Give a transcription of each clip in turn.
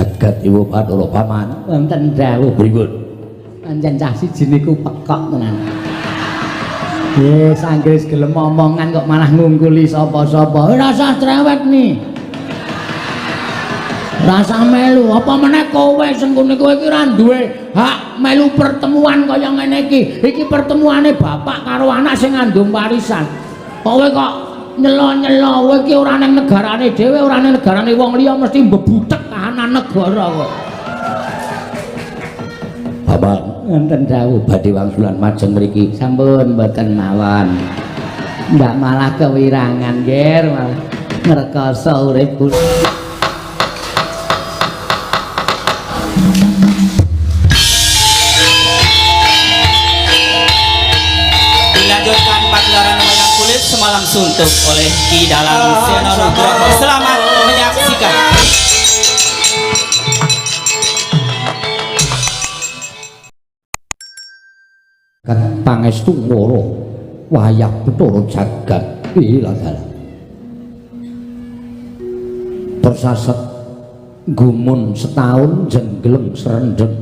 Jagat Iwa Bathara Paman. Wonten dawuh. Pripun? Pancen cah siji niku pekok tenan. Yes, anggere gelem omongan kok malah ngungkuli sapa-sapa. Ora usah cerewet nih. Rasa melu, apa meneh kowe sengkune kowe iki ora duwe hak melu pertemuan kaya ngene iki. Iki pertemuane bapak karo anak sing ngandung warisan. Kowe kok nyelo-nyelo, kowe iki ora ning negarane dhewe, ora ning negarane wong liya mesti mbebutek kahanan negara kok. Bapak Wonten dawuh. Badhe wangsulan majeng mriki. Sampun mboten mawon. Ndak malah kewirangan, Ger, malah ngrekoso uripku. Dilanjutkan pagelaran wayang kulit semalam suntuk oleh Ki Dalang Seno Nugroho. Selamat menyaksikan. Kat pangestu ngoro wayah Bathara jagat ila dalah. Tersaset gumun setahun jenggleng serendeng.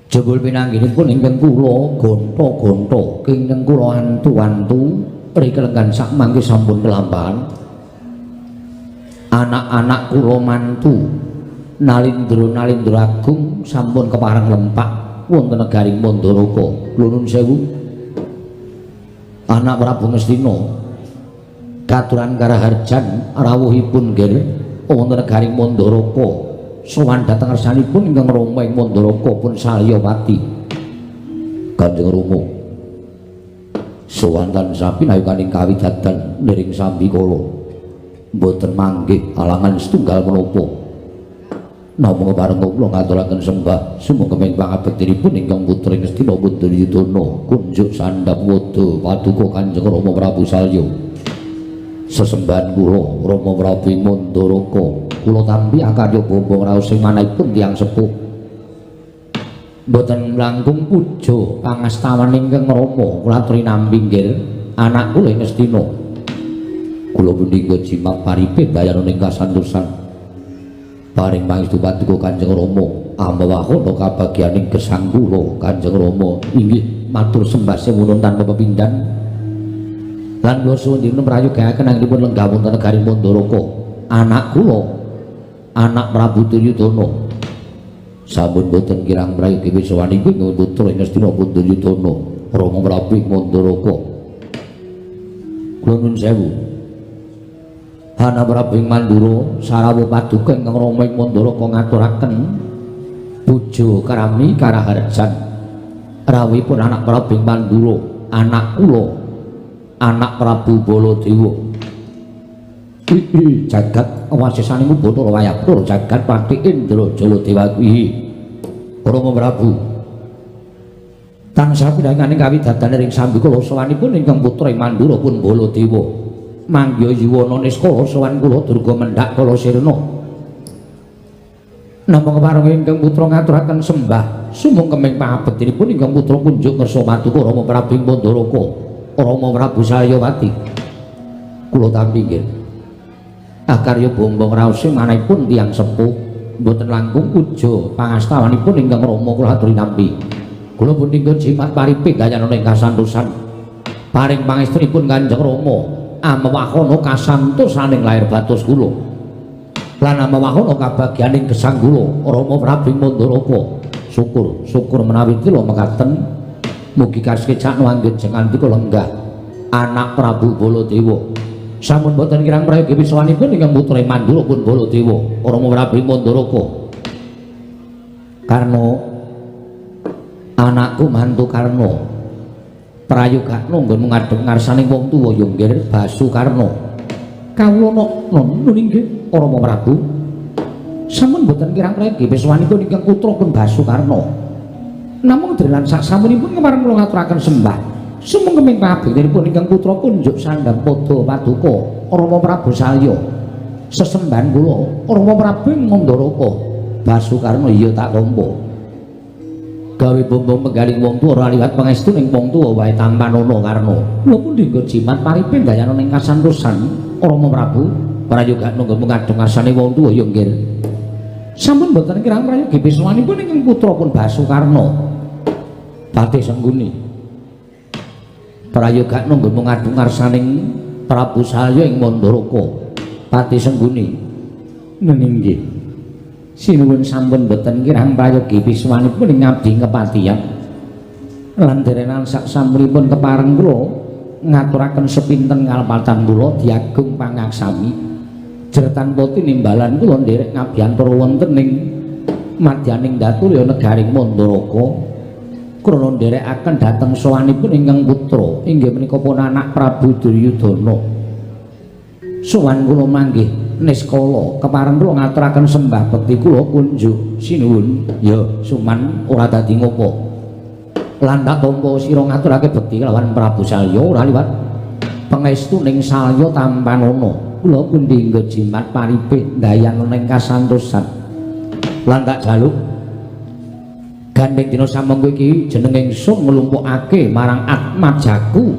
Jebul pinangginipun ingkang kula gonta-gonta ingkang kula antu-antu rikelenggan sak mangke sampun kelampahan. Anak-anak kula mantu Nalindra-nalindra agung sampun kepareng lempak wonten negaring Mandaraka. Nuwun sewu. Anak Prabu Ngastina katuran karaharjan rawuhipun nggih wonten negaring Mandaraka. Sowan dhateng ngersanipun ingkang Rama ing Mandaraka pun Salyawati. Kanjeng Rama sowan tansah pinayukaning kawidadan niring sambikala. Mboten manggih alangan setunggal menapa. Namung kepareng kula ngaturaken sembah sumangga ing pangabektinipun ingkang putra Ngastina pun Duryudana kunjuk sandhap wada paduka Kanjeng Rama Prabu Salya. Sesembahan kula Rama Prabu Mandaraka kula tampi akarya bombong raos sing manahipun tiyang sepuh. Mboten langkung puja pangastawan ingkang Rama kula aturi nampi nggih anak kula Ngastina. Kula punika jimat paripe bayarane ing kasantosan. Paring pangestu paduka Kanjeng Rama amewahana kabagyaning gesang kula Kanjeng Rama inggih matur sembah sewunan tanpa pepindhan lan kula suwun dipun prayogaken anggenipun lenggah wonten negari Mandaraka anak kula anak Prabu Duryudana sampun boten kirang prayogi wiswanipun putra ing Ngastina pun Duryudana Rama Prabu Mandaraka. Kula nuwun sewu. Hana Prabu ing Mandura sarawuh paduka ingkang Rama ing Mandaraka ngaturaken puja karami karaharjan rawuhipun anak Prabu ing Mandura anak kula anak Prabu Baladewa. Jagat wasisaning Bathara wayah Bathara jagat pati Indra Jaladewa kuwi Rama Prabu tansah pinanganing kawidadan ring sambikala sowanipun ingkang putra ing Mandura pun Baladewa. Mangya yuwana niskala sowan kula durga mendhak kala sirna. Namung kepareng ingkang putra ngaturaken sembah sumung keming pangabektinipun ingkang putra kunjuk ngersa paduka Rama Prabu Mandaraka Rama Prabu Salyawati. Kula tampi nggih. Akarya bombong raos sing manahipun tiyang sepuh mboten langkung puja pangastawanipun ingkang Rama kula aturi nampi. Kula pun ninggal jimat paripe gayanana ing kasantosan. Paring pangestunipun Kanjeng Rama amewahana kasantosaning lair batos kula lan amewahana kabagyaning gesang kula Rama Prabu Mandaraka. Syukur syukur menawi kula mekaten mugi kasekcakno anggen jengandika lenggah anak Prabu Baladewa. Sampun boten kirang prayogi wiswanipun ingkang putra Mandura pun Baladewa Rama Prabu Mandaraka. Karna anakku mantu Karna prayogakno nggon ngadhep ngarsaning wong tuwa ya nggih Basukarna. Kawula nun inggih Rama Prabu. Sampun boten kirang prayogi piswanipun ingkang putra pun Basukarna. Namung drelan sak samunipun kepareng kula ngaturaken sembah. Sumung keming pangabektinipun ingkang putra kunjuk sandhap pada paduka Rama Prabu Salya. Sesembahan kula Rama Prabu Mandaraka. Basukarna iya tak tampa. Gawe bombong penggaling wong tuwa ora liwat pangestu ning wong tuwa wae tampanana karna. Kula pundi nggo jimat paripe ndayana ning kasantosan Rama Prabu prayogakno nggo ngadhep ngarsane wong tuwa ya nggih. Sampun boten kirang prayogi piswanipun ingkang putra pun Basukarna. Patih Sengguni. Prayoga nunggu ngadu ngarsaning Prabu Salya ing Mandaraka. Patih Sengguni. Nggih. Sinuwun sampun boten kirang prayogi piswanipun ing ngabdi kepatihan. Lan derenan sak sampunipun kepareng kula ngaturaken sepinten ngalepatan kula diagung pangaksami. Jer tanpa tinimbalan kula nderek ngabiyantara wonten ing madyaning Daturya negaring Mandaraka. Krana nderekaken dhateng sowanipun ingkang putra inggih menika pun anak Prabu Duryudana. Sowan kula manggih niskala kepareng kula ngaturaken sembah bekti kula kunjuk sinuwun. Ya suman ora dadi ngopo. Lan tak tampa sira ngaturake bekti kelawan Prabu Salya ora liwat pangestu ning Salya tampanana. Kula pundi nggo jimat paripih ndayana ning kasantosan. Lan tak jaluk gandeng dina samengko iki jeneng ingsun nglumpukake marang atmajaku.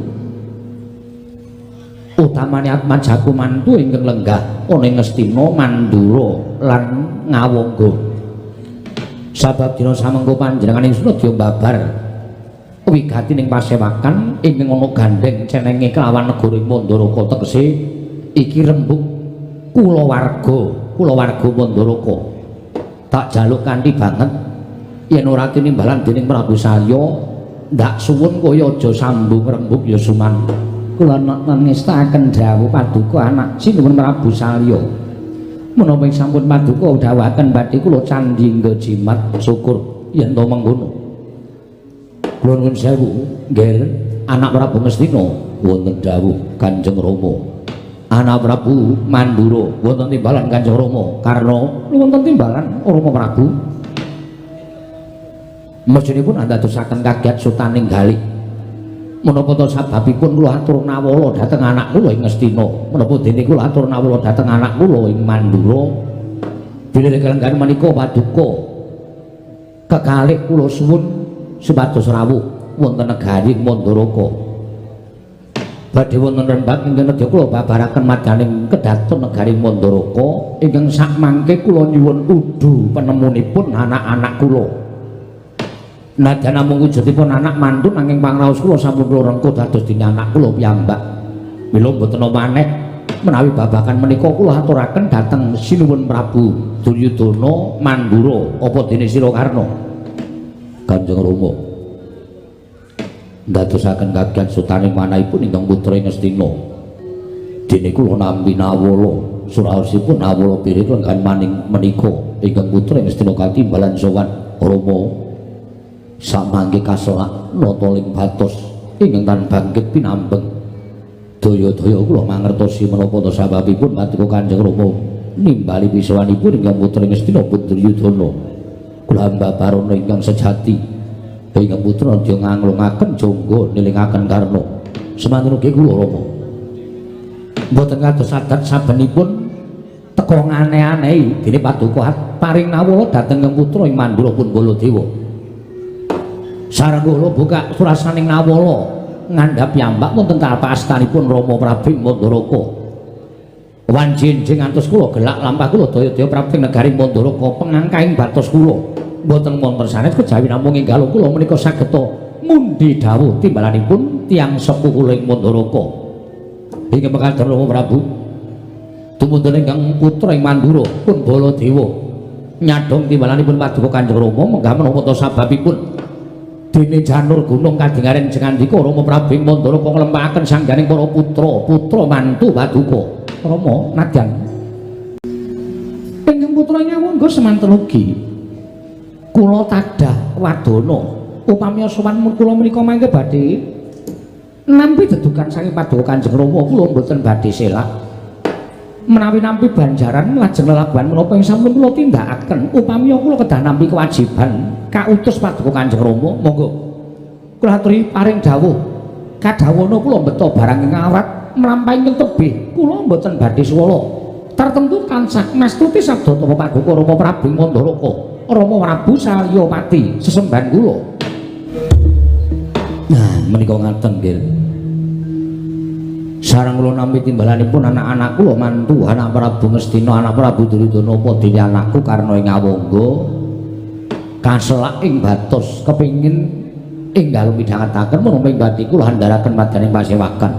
Utamane atmajaku mantu ingkang lenggah ana ing Ngastina Mandura lan Ngawangga. Sabab dina samengko panjenengan ingsun aja babar wigati ning pasewakan ingkang ana gandeng cenenge kelawan negara Mandaraka tegese iki rembug kulawarga, kulawarga Mandaraka. Tak jaluk kanthi banget yen ora tinimbalan dening Prabu Salya ndak suwun kaya aja sambung rembug ya Suman. Kula nangestaken dawuh paduka anak sinuwun Prabu Salya. Menapa sampun paduka dawuhaken badhe kula candhi nggo jimat syukur yen to mengkono. Kula nuwun sewu, nggih anak Prabu Ngastina wonten dawuh Kanjeng Rama. Anak Prabu Mandura wonten timbalan Kanjeng Rama. Karna wonten timbalan Rama Prabu. Mestinipun andadosaken kagiat sutaning galih. Menapa to sababipun kula atur nawala dhateng anak kula ing Ngastina? Menapa dene kula atur nawala dhateng anak kula ing Mandura? Bilih kalenggahan menika paduka kekalih kula suwun supados rawuh wonten negari Mandaraka. Badhe wonten rembag ingkang nedya kula babaraken madyaning kedaton negari Mandaraka ingkang sakmangke kula nyuwun udu penemunipun anak-anak kula. Nadyan namung wujudipun anak mantu nanging pangraos kula sampun kula rengkuh dados dene anak kula piyambak. Mila mboten maneh menawi babagan menika kula aturaken dhateng Sinuwun Prabu Duryudana Mandura apa dene sira Karna. Kanjeng Rama ndadosaken kagian sutaning manahipun ingkang putra Ngastina. Dene kula nampi nawala suraosipun nawala pirik lenggan maning menika ingkang putra Ngastina katimbalan sowan Rama. Samangke kaselak nata ing batos ingkang tan bangkit pinambeng. Daya-daya kula mangertosi menapa ta sababipun paduka Kanjeng Rama nimbali pisawanipun ingkang putra Ngastina Duryudana. Kula hamba barana ingkang sejati ingkang putra nedya nganglungaken jangga nilingaken Karna. Semanten ugi kula Rama. Mboten kados adat sabenipun teka ngane-anehi dene paduka paring nawala dhateng ingkang putra ing Mandura pun Baladewa. Sareng kula buka surasaning nawala ngandhap piyambak wonten tapak astanipun Rama Prabu Mandaraka. Wanci enjing ngantos kula gelak lampah kula daya-daya Prabu negari Mandaraka pengangkaing batos kula. Mboten wonten sanes kejawi namung enggal kula menika sageta mundi dawuh timbalanipun tiyang sepuh kula ing Mandaraka. Inggih mekaten Rama Prabu. Tumuntun ingkang putra ing Mandura pun Baladewa nyadhong timbalanipun paduka Kanjeng Rama menggah menapa ta sababipun dene janur gunung kadingaren jengandika Rama Prabu ing Mandaraka nglempakaken sangganing para putra, putra mantu paduka. Rama nadyan ingkang putra Ngawangga semanten ugi kula tadah wadana upami sowan kula menika mangke badhe nampi dedukan saking paduka Kanjeng Rama kula mboten badhe selak. Menawi nampi banjaran lajeng lelabuhan menapa ing sampun kula tindakaken upami kula kedah nampi kewajiban kautus paduka Kanjeng Rama monggo kula aturi paring dawuh kadhawana kula mbeta barang ing awrat mlampahi ing tebih kula mboten badhe suwala tartemtu tansah mastuti sabda tapa paduka Rama Prabu Mandaraka Rama Prabu Salyapati sesembahan kula. Nah menika ngaten nggih. Sareng kula nampi timbalanipun anak-anak kula mantu anak Prabu Ngastina, anak Prabu Duryudana apa dene anakku Karna ing Awangga kaselak ing batos kepingin enggal midhangetaken menapa ing bathi kula andharaken madaning pasewakan.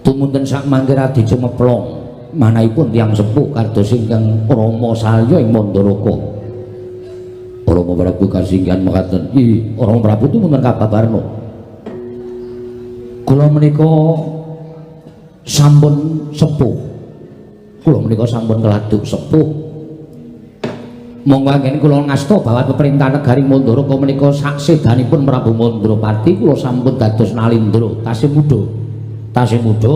Tumunten sak mangke radi cemeplong manahipun tiyang sepuh kados ingkang Rama Salya ing Mandaraka. Rama Prabu kasinggihan mekaten. Ih, Rama Prabu tumunten kababarna. Kula menika sampun sepuh. Kula menika sampun keladuk sepuh. Monggo anggen kula ngasta bawat peperintahan negari Mandaraka menika saksedanipun Prabu Mandrapati kula sampun dados nalindra tasih muda. Tasih muda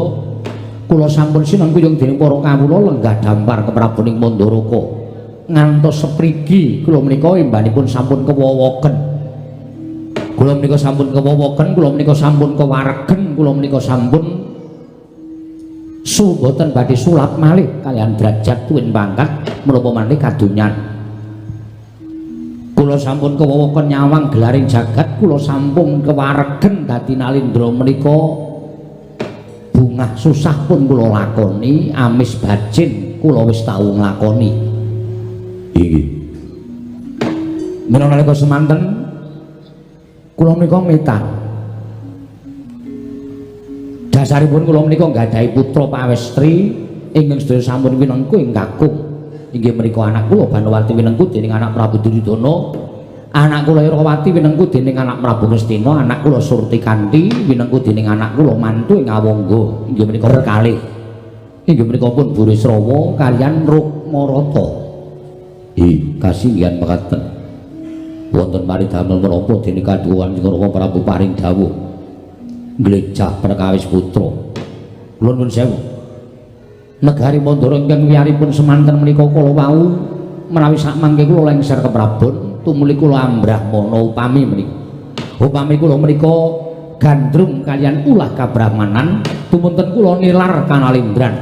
kula sampun sinengkuyung dening para kawula lenggah dampar keprabuning Mandaraka. Ngantos seprigi kula menika embanipun sampun kewowoken. Kula menika sampun kewowoken, kula menika sampun kewaregen, kula menika sampun mboten badhe sulap malih kaliyan derajat tuwin pangkat menapa malih kadonyan. Kula sampun kewowoken nyawang gelaring jagat, kula sampun kewaregen dadi nalindra menika bungah susah pun kula lakoni, amis bajin kula wis tau nglakoni. Inggih. Menawa nalika semanten kula menika metan. Dasaripun kula menika nggadahi putra pawestri ingkang sedaya sampun winengku ing kakung. Inggih menika anak kula Banowati winengku dening anak Prabu Duryudana, anak kula Irawati winengku dening anak Prabu Ngastina, anak kula Surtikanti winengku dening anak kula mantu ing Awangga. Inggih menika kalih. Inggih menika pun Burisrawa kaliyan Rukmarata. Ih, kasinggihan mekaten. Wonten maridamel menapa dene kaduwan Rama Prabu paring dawuh nglejah perkawis putra. Kula nuwun sewu. Negari Mandara ingkang wiyaripun semanten menika kala wau menawi sakmangke kula lengser keprabon tumuli kula ambrahmana upami menika. Upami kula menika gandrung kaliyan ulah kabrahmanan tumunten kula nilar kanalindran.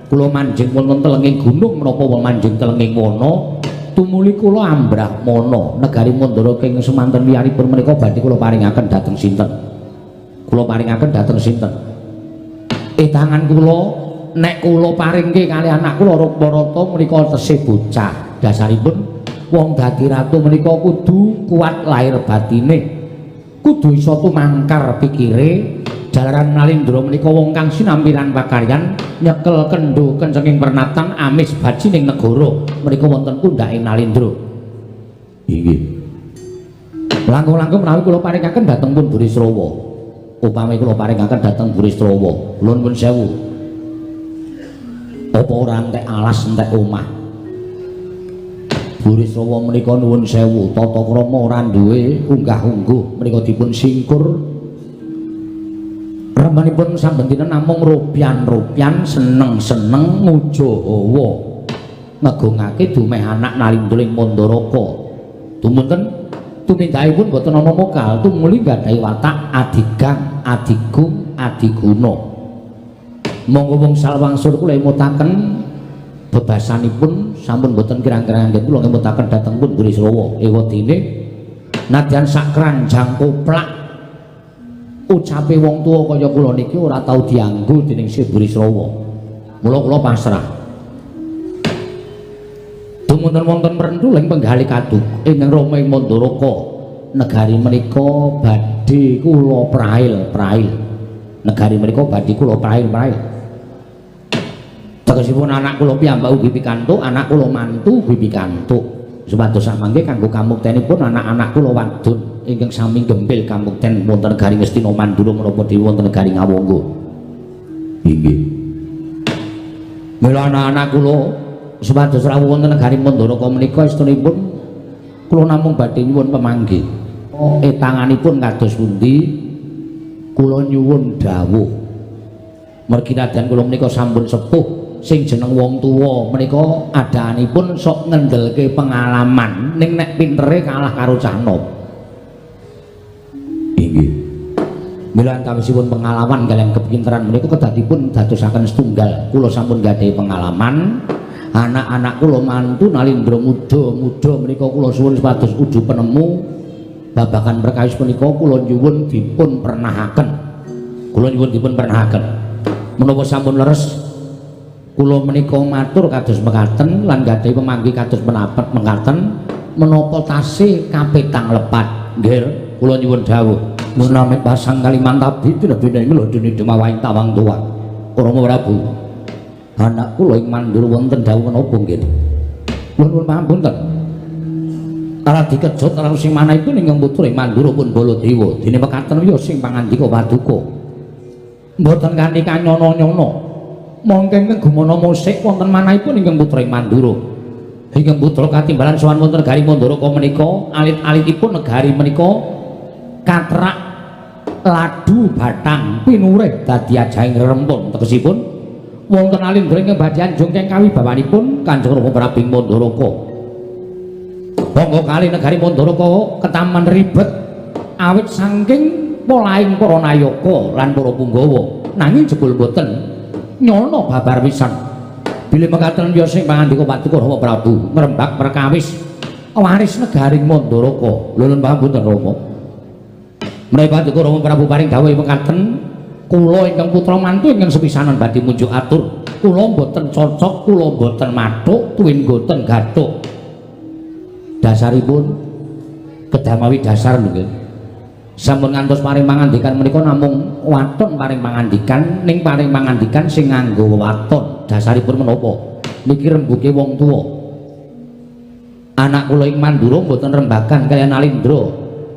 Kula manjing wonten telenging gunung menapa manjing telenging wana tumuli kula ambrahmana. Negari Mandara king semanten wiyaripun menika badhe kula paringaken dhateng sinten? Kula paringaken dhateng sinten? Tangan kula nek kula paringke kali anak kula Rukmarata menika tesih bocah. Dasaripun wong dadi ratu menika kudu kuat lahir batine, kudu iso tumangkar pikire. Jalaran Nalindra menika wong kang sinampilan pakaryan nyekel kendho kencenging pernatan amis bajining negara menika wonten pundhake Nalindra. Inggih. Langkung-langkung menawi kula paringaken dhateng pun Burisrawa. Upami kula paringaken dhateng Burisrawa, kula nuwun sewu. Apa ora entek alas entek omah? Burisrawa menika nuwun sewu, tata krama ora duwe unggah-ungguh menika dipun singkur. Remenipun saben dinten namung rupian-rupian seneng-seneng ngujo hawa ngegungake dumeh anak Nalindra ing Mandaraka. Tumunten tumindakipun boten ana mokal, tumuli nggadahi watak adigang, adigung, adiguna. Monggo wong salwangsul kula emutaken bebasanipun sampun boten kirang-kirang anggen kula ngemutaken dhateng pun Burisrawa. Ewadene nadyan sak kranjang koplak ucape wong tuwa kaya kula niki ora tau dianggo dening Sri Burisrawa. Mula kula pasrah. Dumunten wonten mrentuling penggalih kaduk ingkang Rama ing Mandaraka. Negari menika badhe kula prail-prail. Negari menika badhe kula prail-prail. Tegesipun anak kula piyambak ugi pikantuk, anak kula mantu ugi pikantuk. Supados samangke kanggo kamuktenipun anak-anak kula wadon ingkang sami gempil kamukten wonten negari Ngastina Mandura menapa dhewe wonten negari Ngawangga. Inggih. Mila anak-anak kula supados rawuh wonten negari Mandaraka menika estunipun kula namung badhe nyuwun pemanggih. Etanganipun kados pundi kula nyuwun dawuh. Mergi nadyan kula menika sampun sepuh, sing jeneng wong tuwa menika adaanipun sok ngendelke pengalaman ning nek pintere kalah karo cah nom. Inggih. Mila antawisipun pengalaman kaliyan kepinteran menika kedadipun dadosaken setunggal. Kula sampun gadhahi pengalaman, anak-anak kula mantu Nalindra muda-muda menika kula suwun supados udu penemu babagan perkawis menika kula nyuwun dipun pernahaken. Kula nyuwun dipun pernahaken. Menapa sampun leres kula menika matur kados mekaten lan gadhahi pemanggih kados menapet mekaten menapa tasih kapetang lepat. Nggih, kula nyuwun dawuh. Nami pasang Kalimantabi tinebene ing lodene demawahing tawang tuwa. Rama Prabu, anak kula ing Mandura wonten dawuh menapa nggih? Nuwun pangapunten. Radi kejut karo sing manahipun ingkang putra ing Mandura pun Baladewa. Dene mekaten wiya sing pangandika paduka. Mboten kanthi kanyono-nyono. Mongke ingkang gumana musik wonten manahipun ingkang putra ing Mandura. Ingkang putra katimbalan sowan wonten negari Mandaraka menika, alit-alitipun negari menika katrak ladu batang pinurih dadi ajahing rerempun. Tegesipun wonten alindra ingkang badhe anjung keng kawibawanipun Kanjeng Rama Prabu ing Mandaraka. Monggo kali negari Mandaraka ketaman ribet awit saking polahing para nayaka lan para punggawa, nanging jebul boten nyono babar pisan. Bilih mekaten wiya sing pangandika paduka Rama Prabu ngrembak perkawis waris negari Mandaraka. Lho pangapunten Rama. Menawi paduka Rama Prabu paring dawuh mekaten, kula ingkang putra mantu ingkang sepisanan badhe munjuk atur. Kula mboten cocok, kula mboten mathuk, tuwin mboten gathuk. Dasaripun kedamawi dasar lho nggih. Sampun ngantos paring pangandikan menika namung waton paring pangandikan, ning paring pangandikan sing nganggo waton. Dasaripun menapa? Niki rembuke wong tuwa. Anak kula ing Mandura mboten rembagan kaliyan Alindra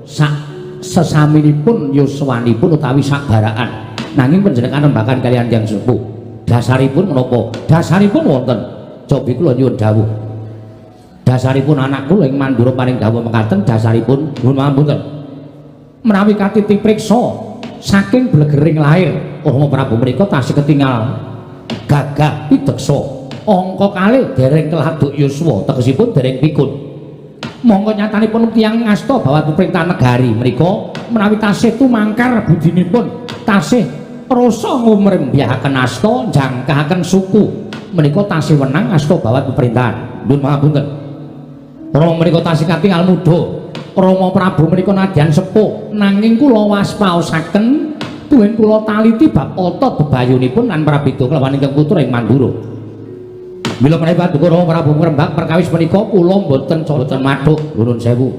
sak sesaminipun yuswanipun utawi sak barakan. Nanging panjenengan rembagan kaliyan tiyang sepuh. Dasaripun menapa? Dasaripun wonten. Cobi kula nyuwun dawuh. Dasaripun anak kula ing Mandura paring dawuh mekaten, dasaripun nuwun pangapunten. Menawi katiti priksa saking blegering lahir Rama Prabu menika tasih ketingal gagah pideksa. Angka kalih dereng keladuk yuswa, tegesipun dereng pikun. Mongko nyatanipun tiyang ngasta bahwa pemerintahan negari menika menawi tasih tumangkar budinipun, tasih rasa ngumrembyahaken asta, jangkahaken suku, menika tasih wenang asta bawat pemerintahan. Nuwun pangapunten. Rama menika tasih katingal muda. Rama Prabu menika nadyan sepuh, nanging kula waspaosaken tuwin kula taliti bab otot bebayunipun lan prabeda kelawan ingkang putra ing Mandura. Mila menawi paduka Rama Prabu ngrembak perkawis menika kula mboten mboten mathuk. Nuwun sewu.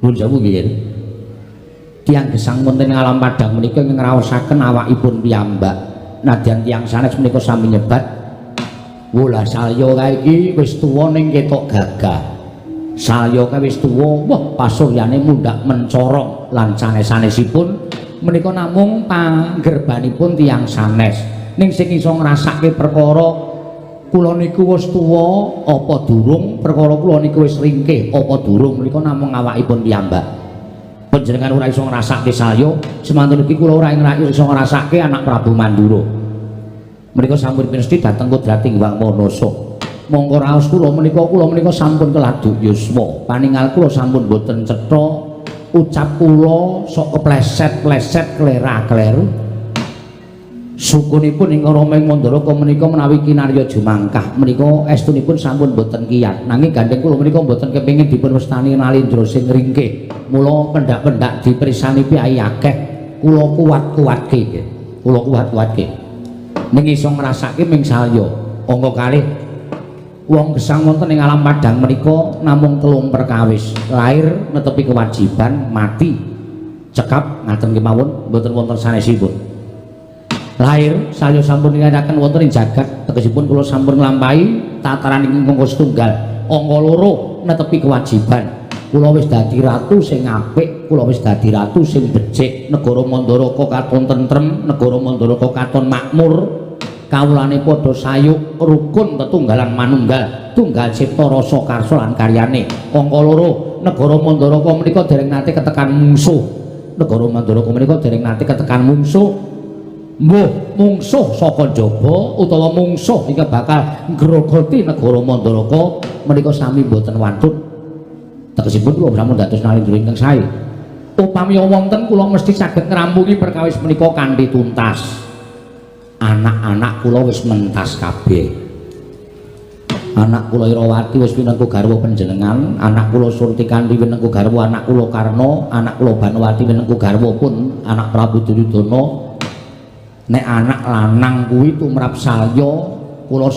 Nuwun sewu nggih. Tiyang gesang wonten ing alam padhang menika ingkang ngraosaken awakipun piyambak. Nadyan tiyang sanes menika sami nyebat wolah salya kae iki wis tuwa ning ketok gagah. Salya kae wis tuwa, wah pasuryane mundhak mencorong lan sanes-sanesipun menika namung panggerbanipun tiyang sanes. Ning sing iso ngrasake perkara kula niku wis tuwa apa durung, perkara kula niku wis ringkih apa durung menika namung awakipun piyambak. Panjenengan ora iso ngrasake salya, semantun iki kula ora iso ngrasake anak Prabu Mandura. Menika sampun pinesti dhateng kodrating Hyang Manasa. Mongko raos kula menika sampun keladuk yuswa. Paningal kula sampun boten cetha, ucap kula sok kepleset-pleset klera-kleru. Sukunipun ingkang Rama ing Mandaraka menika menawi kinarya jumangkah menika estunipun sampun boten kiyat. Nanging gandheng kula menika boten kepengin dipun wastani Nalindra sing ringkih. Mula pendak-pendak dipersani piyai akeh kula kuat-kuatke nggih. Kula kuat-kuatke. Ning iso ngrasake ming salya. Angka kalih wong gesang wonten ing alam padhang menika namung telung perkawis. Lahir netepi kewajiban, mati cekap ngaten kemawon mboten wonten sanesipun. Lahir salya sampun ninggalake wonten ing jagat, tegesipun kula sampun nglampahi tataran ingkang setunggal. Angka loro netepi kewajiban. Kula wis dadi ratu sing apik, kula wis dadi ratu sing becik. Negara Mandaraka katon tentrem, negara Mandaraka katon makmur. Kawulane padha sayuk rukun tetunggalan manunggal, tunggal cipta rasa karsa lan karyane. Angka loro negara Mandaraka menika dereng nate ketekan mungsuh. Negara Mandaraka menika dereng nate ketekan mungsuh. Mbuh mungsuh saka njaba utawa mungsuh ingkang bakal ngrogoti negara Mandaraka menika sami boten wantun. Tegesipun kula sampun dados Nalindra ingkang sae. Upami wonten kula mesti saged ngrampungi perkawis menika kanthi tuntas. Anak-anak kula wis mentas kabeh. Anak kula Irawati wis pinengku garwa panjenengan, anak kula Surtikanti pinengku garwa anak kula Karna, anak kula Banowati pinengku garwa pun anak Prabu Duryudana. Nek anak lanang kuwi tumrap Salya kula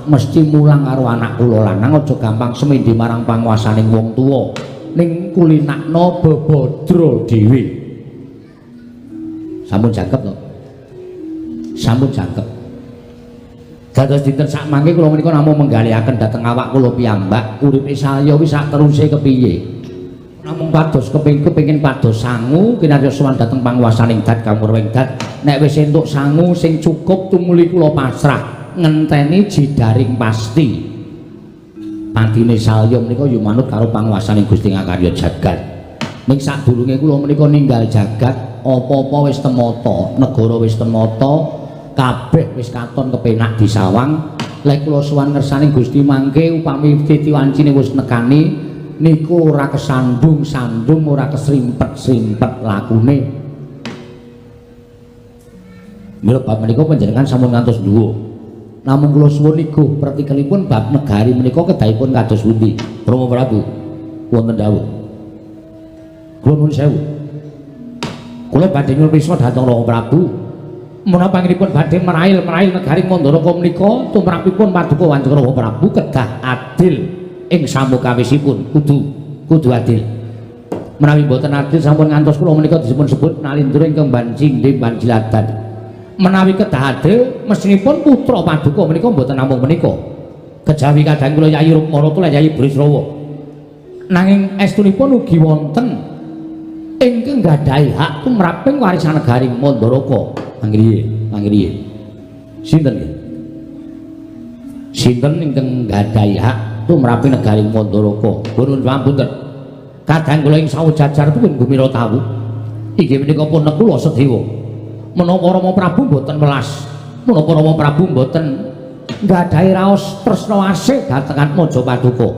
mesti mulang karo anak kula lanang aja gampang semendhi marang panguwasaning wong tuwa ning kulinakno bebadra dhewe. Sampun jangkep to? Sampun jangkep. Dados dinten sakmangke kula menika namung menggalihaken dhateng awak kula piyambak uripe Salya wis sak teruse kepiye. Namung pados kepengin pados sangu kinarya sowan dhateng panguwasaning dat kamurwing dat nek wis entuk sangu sing cukup tumuli kula pasrah ngenteni jidaring pasti. Patine Salya menika ya manut karo panguwasaning Gusti Ngakarya jagat. Ning sadurunge kula menika ninggal jagat apa-apa wis temata, negara wis temata, kabeh wis katon kepenak disawang. Lek kula sowan ngersani Gusti mangke upami titi wancine wis nekani niku ora kesandung-sandung, ora kesrimpet-srimpet lakune. Mila bab menika panjenengan sampun ngantos dhuwur. Namung kula suwun niku pertikelipun bab negari menika kedahipun kados pundi? Rama Prabu wonten dawuh. Kula nuwun sewu. Kula badhe nyuwun pirsa dhateng Rama Prabu. Menapa panjenenganipun badhe merail-merail negari Mandaraka menika tumrapipun paduka Kanjeng Rama Prabu kedah adil ing samukawisipun, kudu adil. Menawi mboten adil sampun ngantos kula menika dipun sebut nalindra ingkang banjing banjiladan. Menawi kedah adil mestinipun putra paduka menika mboten namung menika. Kejawi kadang kula Yayi Rukmarata lan Yayi Brisrawa. Nanging estunipun ugi wonten ingkang gadhahi hak tumraping warisan negari Mandaraka. Mangriye, mangriye. Sinten nggih? Sinten ingkang gadhahi hak tumraping negari Mandaraka? Nuwun pangapunten. Kadang kula ing sawujajar pun gumira tawu. Inggih menika pun kula sedewa. Menapa Rama Prabu mboten welas, menapa Rama Prabu mboten nggadahi raos tresna asih dhateng Atmaja Paduka.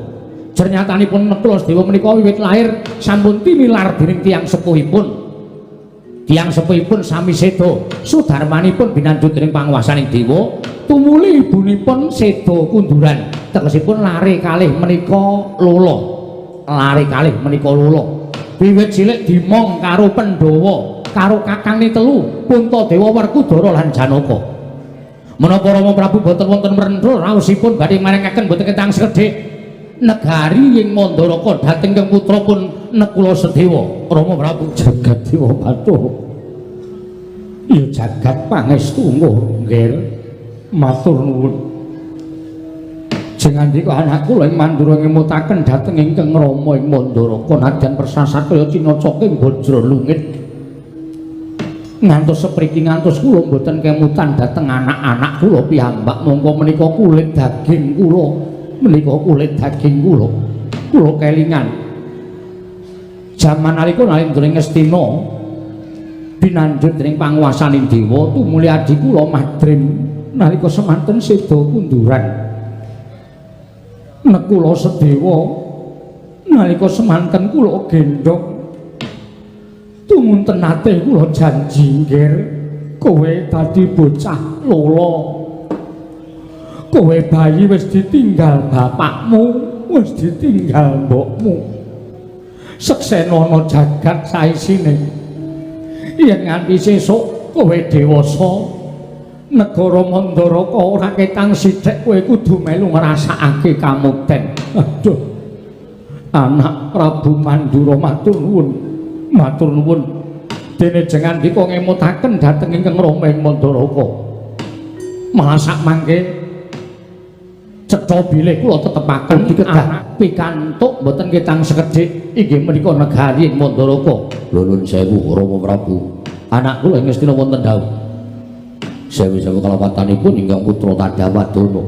Jernyatanipun kula sedewa menika wiwit lahir sampun tinilar dening tiyang sepuhipun. Tiyang sepuhipun sami seda, sudarmanipun binandhut dening panguwasaning dewa, tumuli ibunipun seda kunduran. Tegesipun lare kalih menika lolo. Lare kalih menika lolo. Wiwit cilik dimong karo Pandhawa, karo kakangne telu, Puntadewa, Werkudara lan Janaka. Menapa Rama Prabu boten wonten mrendha raosipun badhe marengaken boten ketang sekedhik negari ing Mandaraka dhateng ingkang putra pun Nekula Sedewa. Rama Prabu jagat dewa Bathara. Ya jagat pangestu nggih. Matur nuwun. Jengandika anak kula ing Mandura ngemutaken dhateng ingkang Rama ing Mandaraka nadyan persasat kaya cinacoking bajra lungit. Ngantos sepriki ngantos kula mboten kemutan dhateng anak-anak kula piyambak mongko menika kulit daging kula, menika kulit daging kula. Kula kelingan jaman nalika Nalindra Ngastina binanjut dening panguwasaning dewa tumuli adi kula Madrim nalika semanten seda kunduran. Nekula Sedewa nalika semanten kula gendhong tumunten nate kula janji nggir kowe dadi bocah lolo, kowe bayi wis ditinggal bapakmu, wis ditinggal mbokmu, seksenono jagat saisine. Yen nganti sesuk kowe dewasa negara Mandaraka ora ketang sithik kowe kudu melu ngrasakake kamukten. Aduh, anak Prabu Mandura matur nuwun, matur nuwun. Dene jengandika ngemutaken dhateng ingkang Rama ing Mandaraka. Malah sak mangke cetha bilih kula tetepaken dikedah pikantuk mboten ketang sekedhik inggih menika negari ing Mandaraka. Lho nuwun sewu Rama Prabu, anak kula ing Ngastina wonten dawuh. Sewu-sewu kalapatanipun ingkang putra Tadawadana.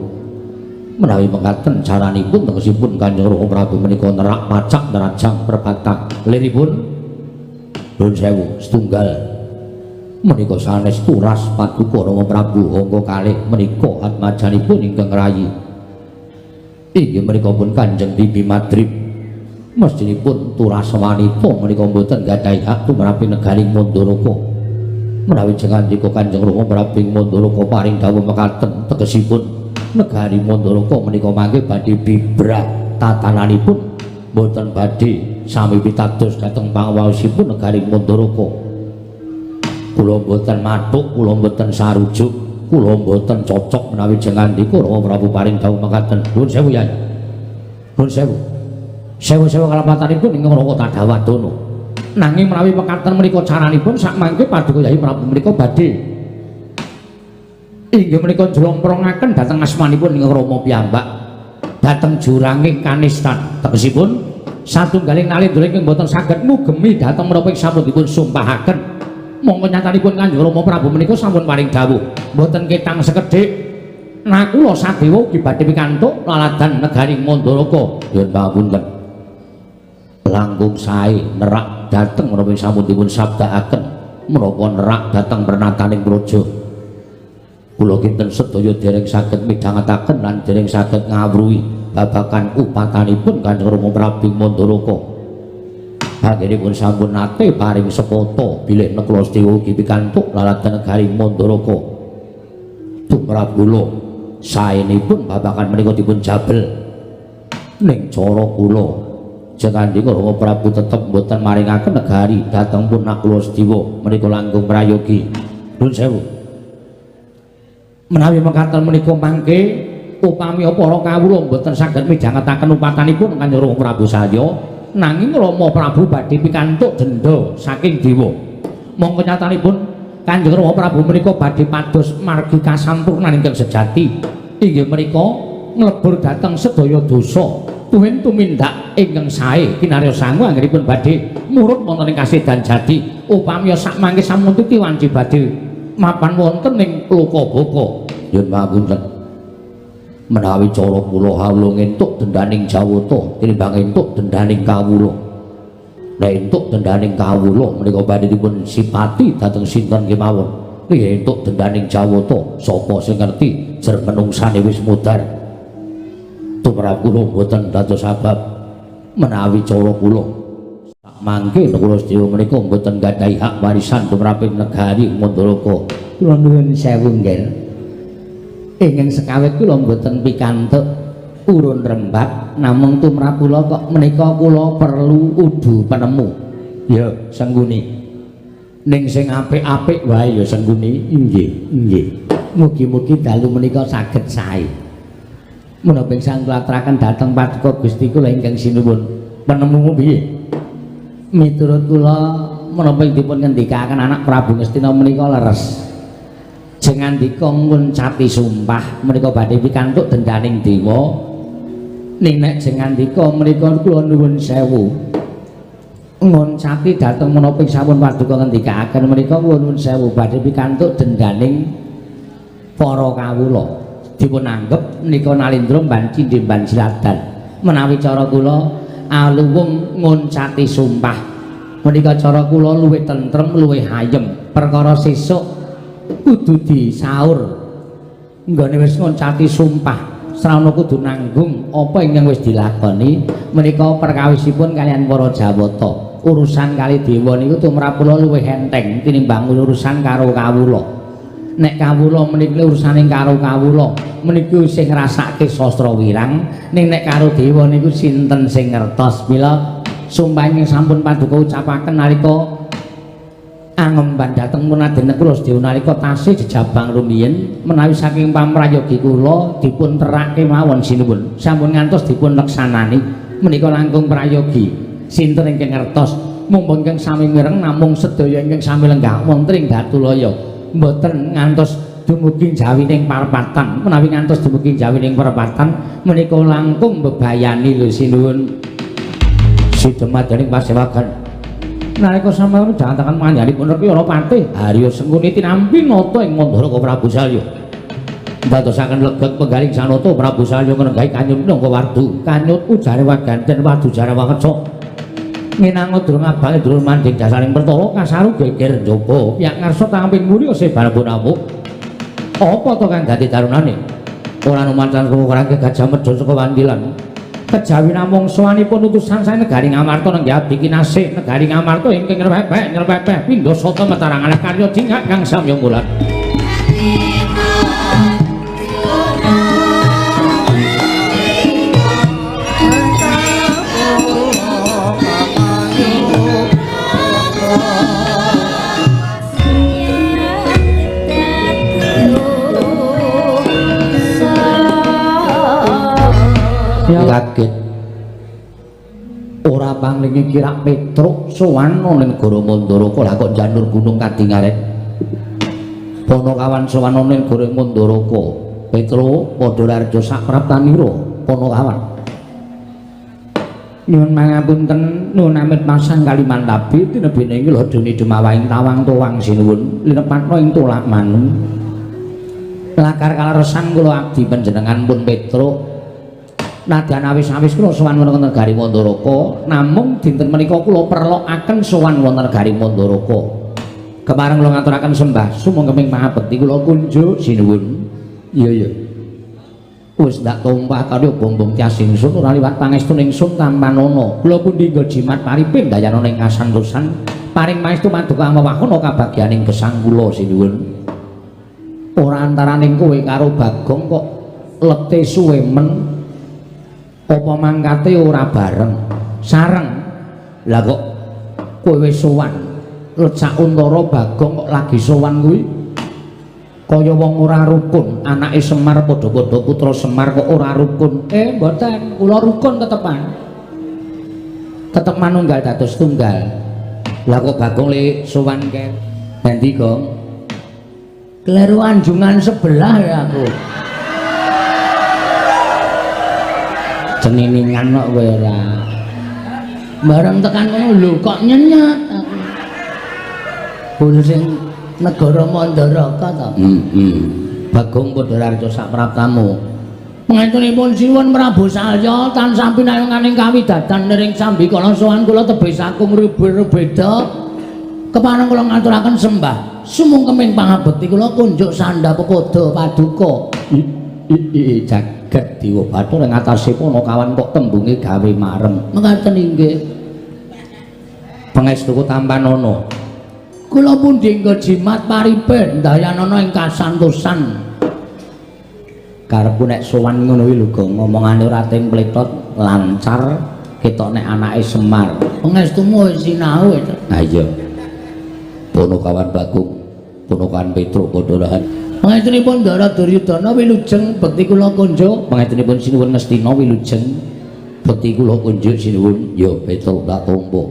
Menawi mekaten caranipun tegesipun Kanjeng Rama Prabu menika nerak pacak nerajang perbatang liripun nuwun sewu setunggal menika sanes turas paduka Rama Prabu angka kalih menika atmajanipun ingkang rayi. Inggih menika pun Kanjeng Bibi Madrim. Mestinipun turas wanita menika mboten gadhahi hak tumrapi negari Mandaraka. Menawi jengandika Kanjeng Rama Prabu ing Mandaraka paring dawuh mekaten tegesipun negari Mandaraka menika mangke badhe bibrah tatananipun mboten badhe sami pitados dhateng panguwaosipun negari Mandaraka. Kula mboten mathuk, kula mboten sarujuk, kula mboten cocok menawi jengandika Rama Prabu paring dawuh mekaten. Nuwun sewu Yai. Nuwun sewu. Sewu-sewu kalepatanipun ingkang Raka Tadawadana. Nanging menawi mekaten menika caranipun sakmangke paduka Yai Prabu menika badhe inggih menika jlomprongaken dhateng asmanipun ingkang Rama piyambak dhateng juranging kanistan. Tegesipun satunggaling nalendra ingkang boten saged ngugemi dhateng menapa ing sampun dipun sumpahaken. Monggo nyatanipun Kanjeng Rama Prabu menika sampun paring dawuh mboten ketang sekedhik Nakula Sadewa ugi badhe pikantuk laladan negari Mandaraka. Nyuwun pangapunten. Langkung sae nerak dhateng menapa sampun dipun sabdakaken menapa nerak dhateng pernataning praja. Kula kinten sedaya dereng saged midhangetaken lan dereng saged ngawruhi babagan upatanipun Kanjeng Rama Prabu Mandaraka. Anggenipun sampun nate paring sepata bilih Nakula Sadewa ugi pikantuk laladan negari Mandaraka. Tumrap kula saenipun babagan menika dipun jabel. Ning cara kula jengandika Rama Prabu tetep mboten maringaken negari dhateng pun Nakula Sadewa menika langkung prayogi. Nuwun sewu. Menawi mekaten menika mangke upami para kawula mboten saged midhangetaken upatanipun Kanjeng Rama Prabu Salya, nanging Rama Prabu badhe pikantuk denda saking dewa. Mongko nyatanipun Kanjeng Rama Prabu menika badhe pados margi kasampurnan ingkang sejati. Inggih menika nglebur dhateng sedaya dosa tuwin tumindak ingkang sae kinarya sangu anggenipun badhe murut wonten ing kasedan jati. Upami sakmangke sampun titi wanci badhe mapan wonten ing Lokabaka. Nyuwun pangapunten. Menawi cara kula hawula entuk dendaning Jawata tinimbang entuk dendaning kawula. Nek entuk dendaning kawula menika badhe dipun sipati dhateng sinten kemawon. Nek entuk dendaning Jawata sapa sing ngerti jer menungsane wis mudhar. Tumrap kula mboten dados sebab menawi cara kula mangke Nakula Sadewa menika mboten gadhahi hak warisan tumraping negari Mandaraka. Kula nuwun sewu nggih. Ingkang sekawit kula mboten pikantuk urun rembak, namung tumrap kula kok menika kula perlu udu penemu. Ya, Sengguni. Ning sing apik-apik wae ya Sengguni. Inggih, inggih. Mugi-mugi dalu menika saged sae. Menapa ingkang kula aturaken dhateng paduka Gusti kula ingkang sinuwun. Penemumu piye? Miturut kula menapa dipun ngendikaken anak Prabu Ngastina menika leres. Jengandika nguncati sumpah menika badhe pikantuk dendaning dewa. Ning nek jengandika menika kula nuwun sewu. Nguncati dhateng menapa sampun paduka ngendikaken menika kula nuwun sewu badhe pikantuk dendaning para kawula. Dipun anggep menika nalindra mban cindhe mban siladan. Menawi cara kula aluwung nguncati sumpah menika cara kula luwih tentrem luwih ayem. Perkara sesuk kudu disaur nggone wis nguncati sumpah srana kudu nanggung apa ingkang wis dilakoni menika perkawisipun kaliyan para Jawata. Urusan kali dewa niku tumrap kula luwih enteng tinimbang urusan karo kawula. Nek kawula menika urusane karo kawula menika sing ngrasake sastra wirang, ning nek karo dewa niku sinten sing ngertos. Mila sumpah ingkang sampun paduka ucapaken nalika angemban dhateng Raden Nakula Sadewa nalika tasih jejabang rumiyin menawi saking pamrayogi kula dipun terake mawon sinuwun sampun ngantos dipun leksanani menika langkung prayogi. Sinten ingkang ngertos mumpung ingkang sami mireng namung sedaya ingkang sami lenggah wonten ing Datulaya mboten ngantos dumugi jawining parepatan. Menawi ngantos dumugi jawining parepatan menika langkung bebayani lho sinuwun. Sidemadyaning pasewagan nalika sampeyan jangan manjanipun Reki Patih Harya Sengkuni tinampi nata ing Mandaraka Prabu Salya. Ndadosaken leget penggaling sanata Prabu Salya ngrenggahi kanyut minangka wardu. Kanyut ujare waganten wadu jarawa keca. Minangka durung abange durung mandhing dasaring pertala kasaru geger njaba. Piyak ngarsa tamping mulya sebar amuk. Apa to kang dadi darunane? Ora numantan krungu Gajah Medha saka Wandilan. Kejawi namung sowanipun utusan saking negari Ngamarta nenggih abdi kinasih negari Ngamarta ingkang nyrepepeh nyrepepeh pindha sata metarang alah karya jingak kang samya mulat. Ya. Kaget. Ora panglingi kirak Petruk sowan ning negara Mandaraka, lah kok janur gunung kadingaren. Panakawan sowan ning negara Mandaraka. Petruk padha raja sapraptanira Panakawan. Nyuwun mangapunten, nuwun amit pasang Kalimantabi tinebene ing lodone dumawahing tawang tuwang sinuwun linepatna ing tolak manu. Lakar kaleresan kula abdi panjenengan pun Petruk. Nadyan awis-awis kula sowan wonten negari Mandaraka, namung dinten menika kula perlokaken sowan wonten negari Mandaraka. Kepareng kula ngaturaken sembah sumangga pangabekti kula kunjuk sinuwun. Iya iya. Wis ndak tumpah karo bombong tias ingsun ora liwat pangestu ingsun tampanana. Kula pundi nggo jimat paripin dayana ing kasantosan paring pangestu paduka amewahana kabagyaning gesang kula sinuwun. Ora antaraning kowe karo Bagong kok lete suwe men, apa mangkate ora bareng sareng. Lah kok kowe wis sowan lecak untara Bagong kok lagi sowan kuwi kaya wong ora rukun. Anake Semar padha-padha putra Semar kok ora rukun. Mboten, kula rukun tetepan, tetep manunggal dados tunggal. Lah kok Bagong le sowan ke endi, Gong? Kleru anjungan sebelah ya aku. Ceniningan kok kowe ora. Bareng tekan kono lho kok nyenyet aku. Bul sing negara Mandaraka to. Bagong padha raja sapraptamu. Pangestunipun Sinuwun Prabu Salya tansah pinayunganing kawidadan niring sambikala sowan kula tebih saking rebeda. Kepareng kula ngaturaken sembah sumungkeming pangabekti kula kunjuk sandha pepoda paduka. I jagat dewa bathara ing atase Panakawan kok tembunge gawe marem. Mekaten inggih. Pangestuku tampanana. Kula pundi nggo jimat paripe ndayanana ing kasantosan. Karepku nek sowan ngono kuwi lho Gong, ngomongane ora templetot lancar ketok nek anake Semar. Pangestumu wis sinau wis. Ha iya. Panakawan Bagong, Panakawan Petruk padha rahan. Pangestunipun Ndara Duryudana wilujeng bekti kula kunjuk. Pangestunipun Sinuwun Ngastina wilujeng bekti kula kunjuk sinuwun. Ya Petruk tak tampa.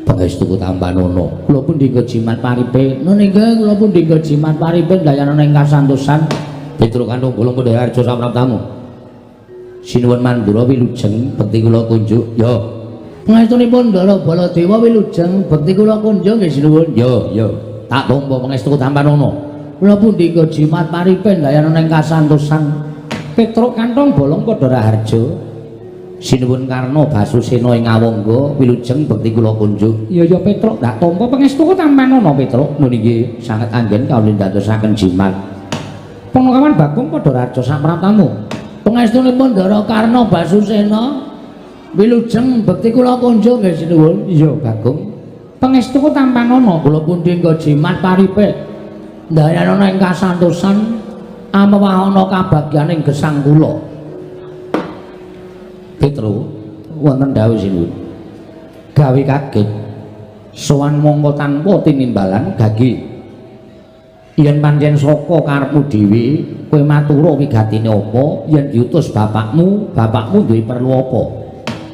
Pangestuku tampanana. Kula pundi nggo jimat paripe. Nun inggih kula pundi nggo jimat paripe ndayanana ing kasantosan. Petruk kantung bolong padha harja samraptamu. Sinuwun Mandura wilujeng bekti kula kunjuk. Ya. Pangestunipun Ndara Baladewa wilujeng bekti kula kunjuk nggih sinuwun. Ya ya. Tak tampa pangestuku tampanana. Kula pundi nggo jimat paripe ndayanana ing kasantosan. Petruk kantong bolong padha raharja. Sinuwun Karna Basusena ing Awangga wilujeng bekti kula kunjuk. Ya ya Petruk tak tampa pangestuku tampanana Petruk. Nun inggih sanget anggen kawula ndadosaken jimat. Panakawan Bagong padha raharja sapraptamu. Pangestunipun Ndara Karna Basusena wilujeng bekti kula kunjuk nggih sinuwun. Iya Bagong. Pangestuku tampanana. Kula pundi nggo jimat paripe ndayanana ing kasantosan amewahana kabagyaning gesang kula. Petruk wonten dawuh sinuwun. Gawe kaget sowan mongko tanpa tinimbalan gagi. Yen pancen saka karepmu dhewe kowe matura wigatine apa, yen diutus bapakmu, bapakmu duwe perlu apa.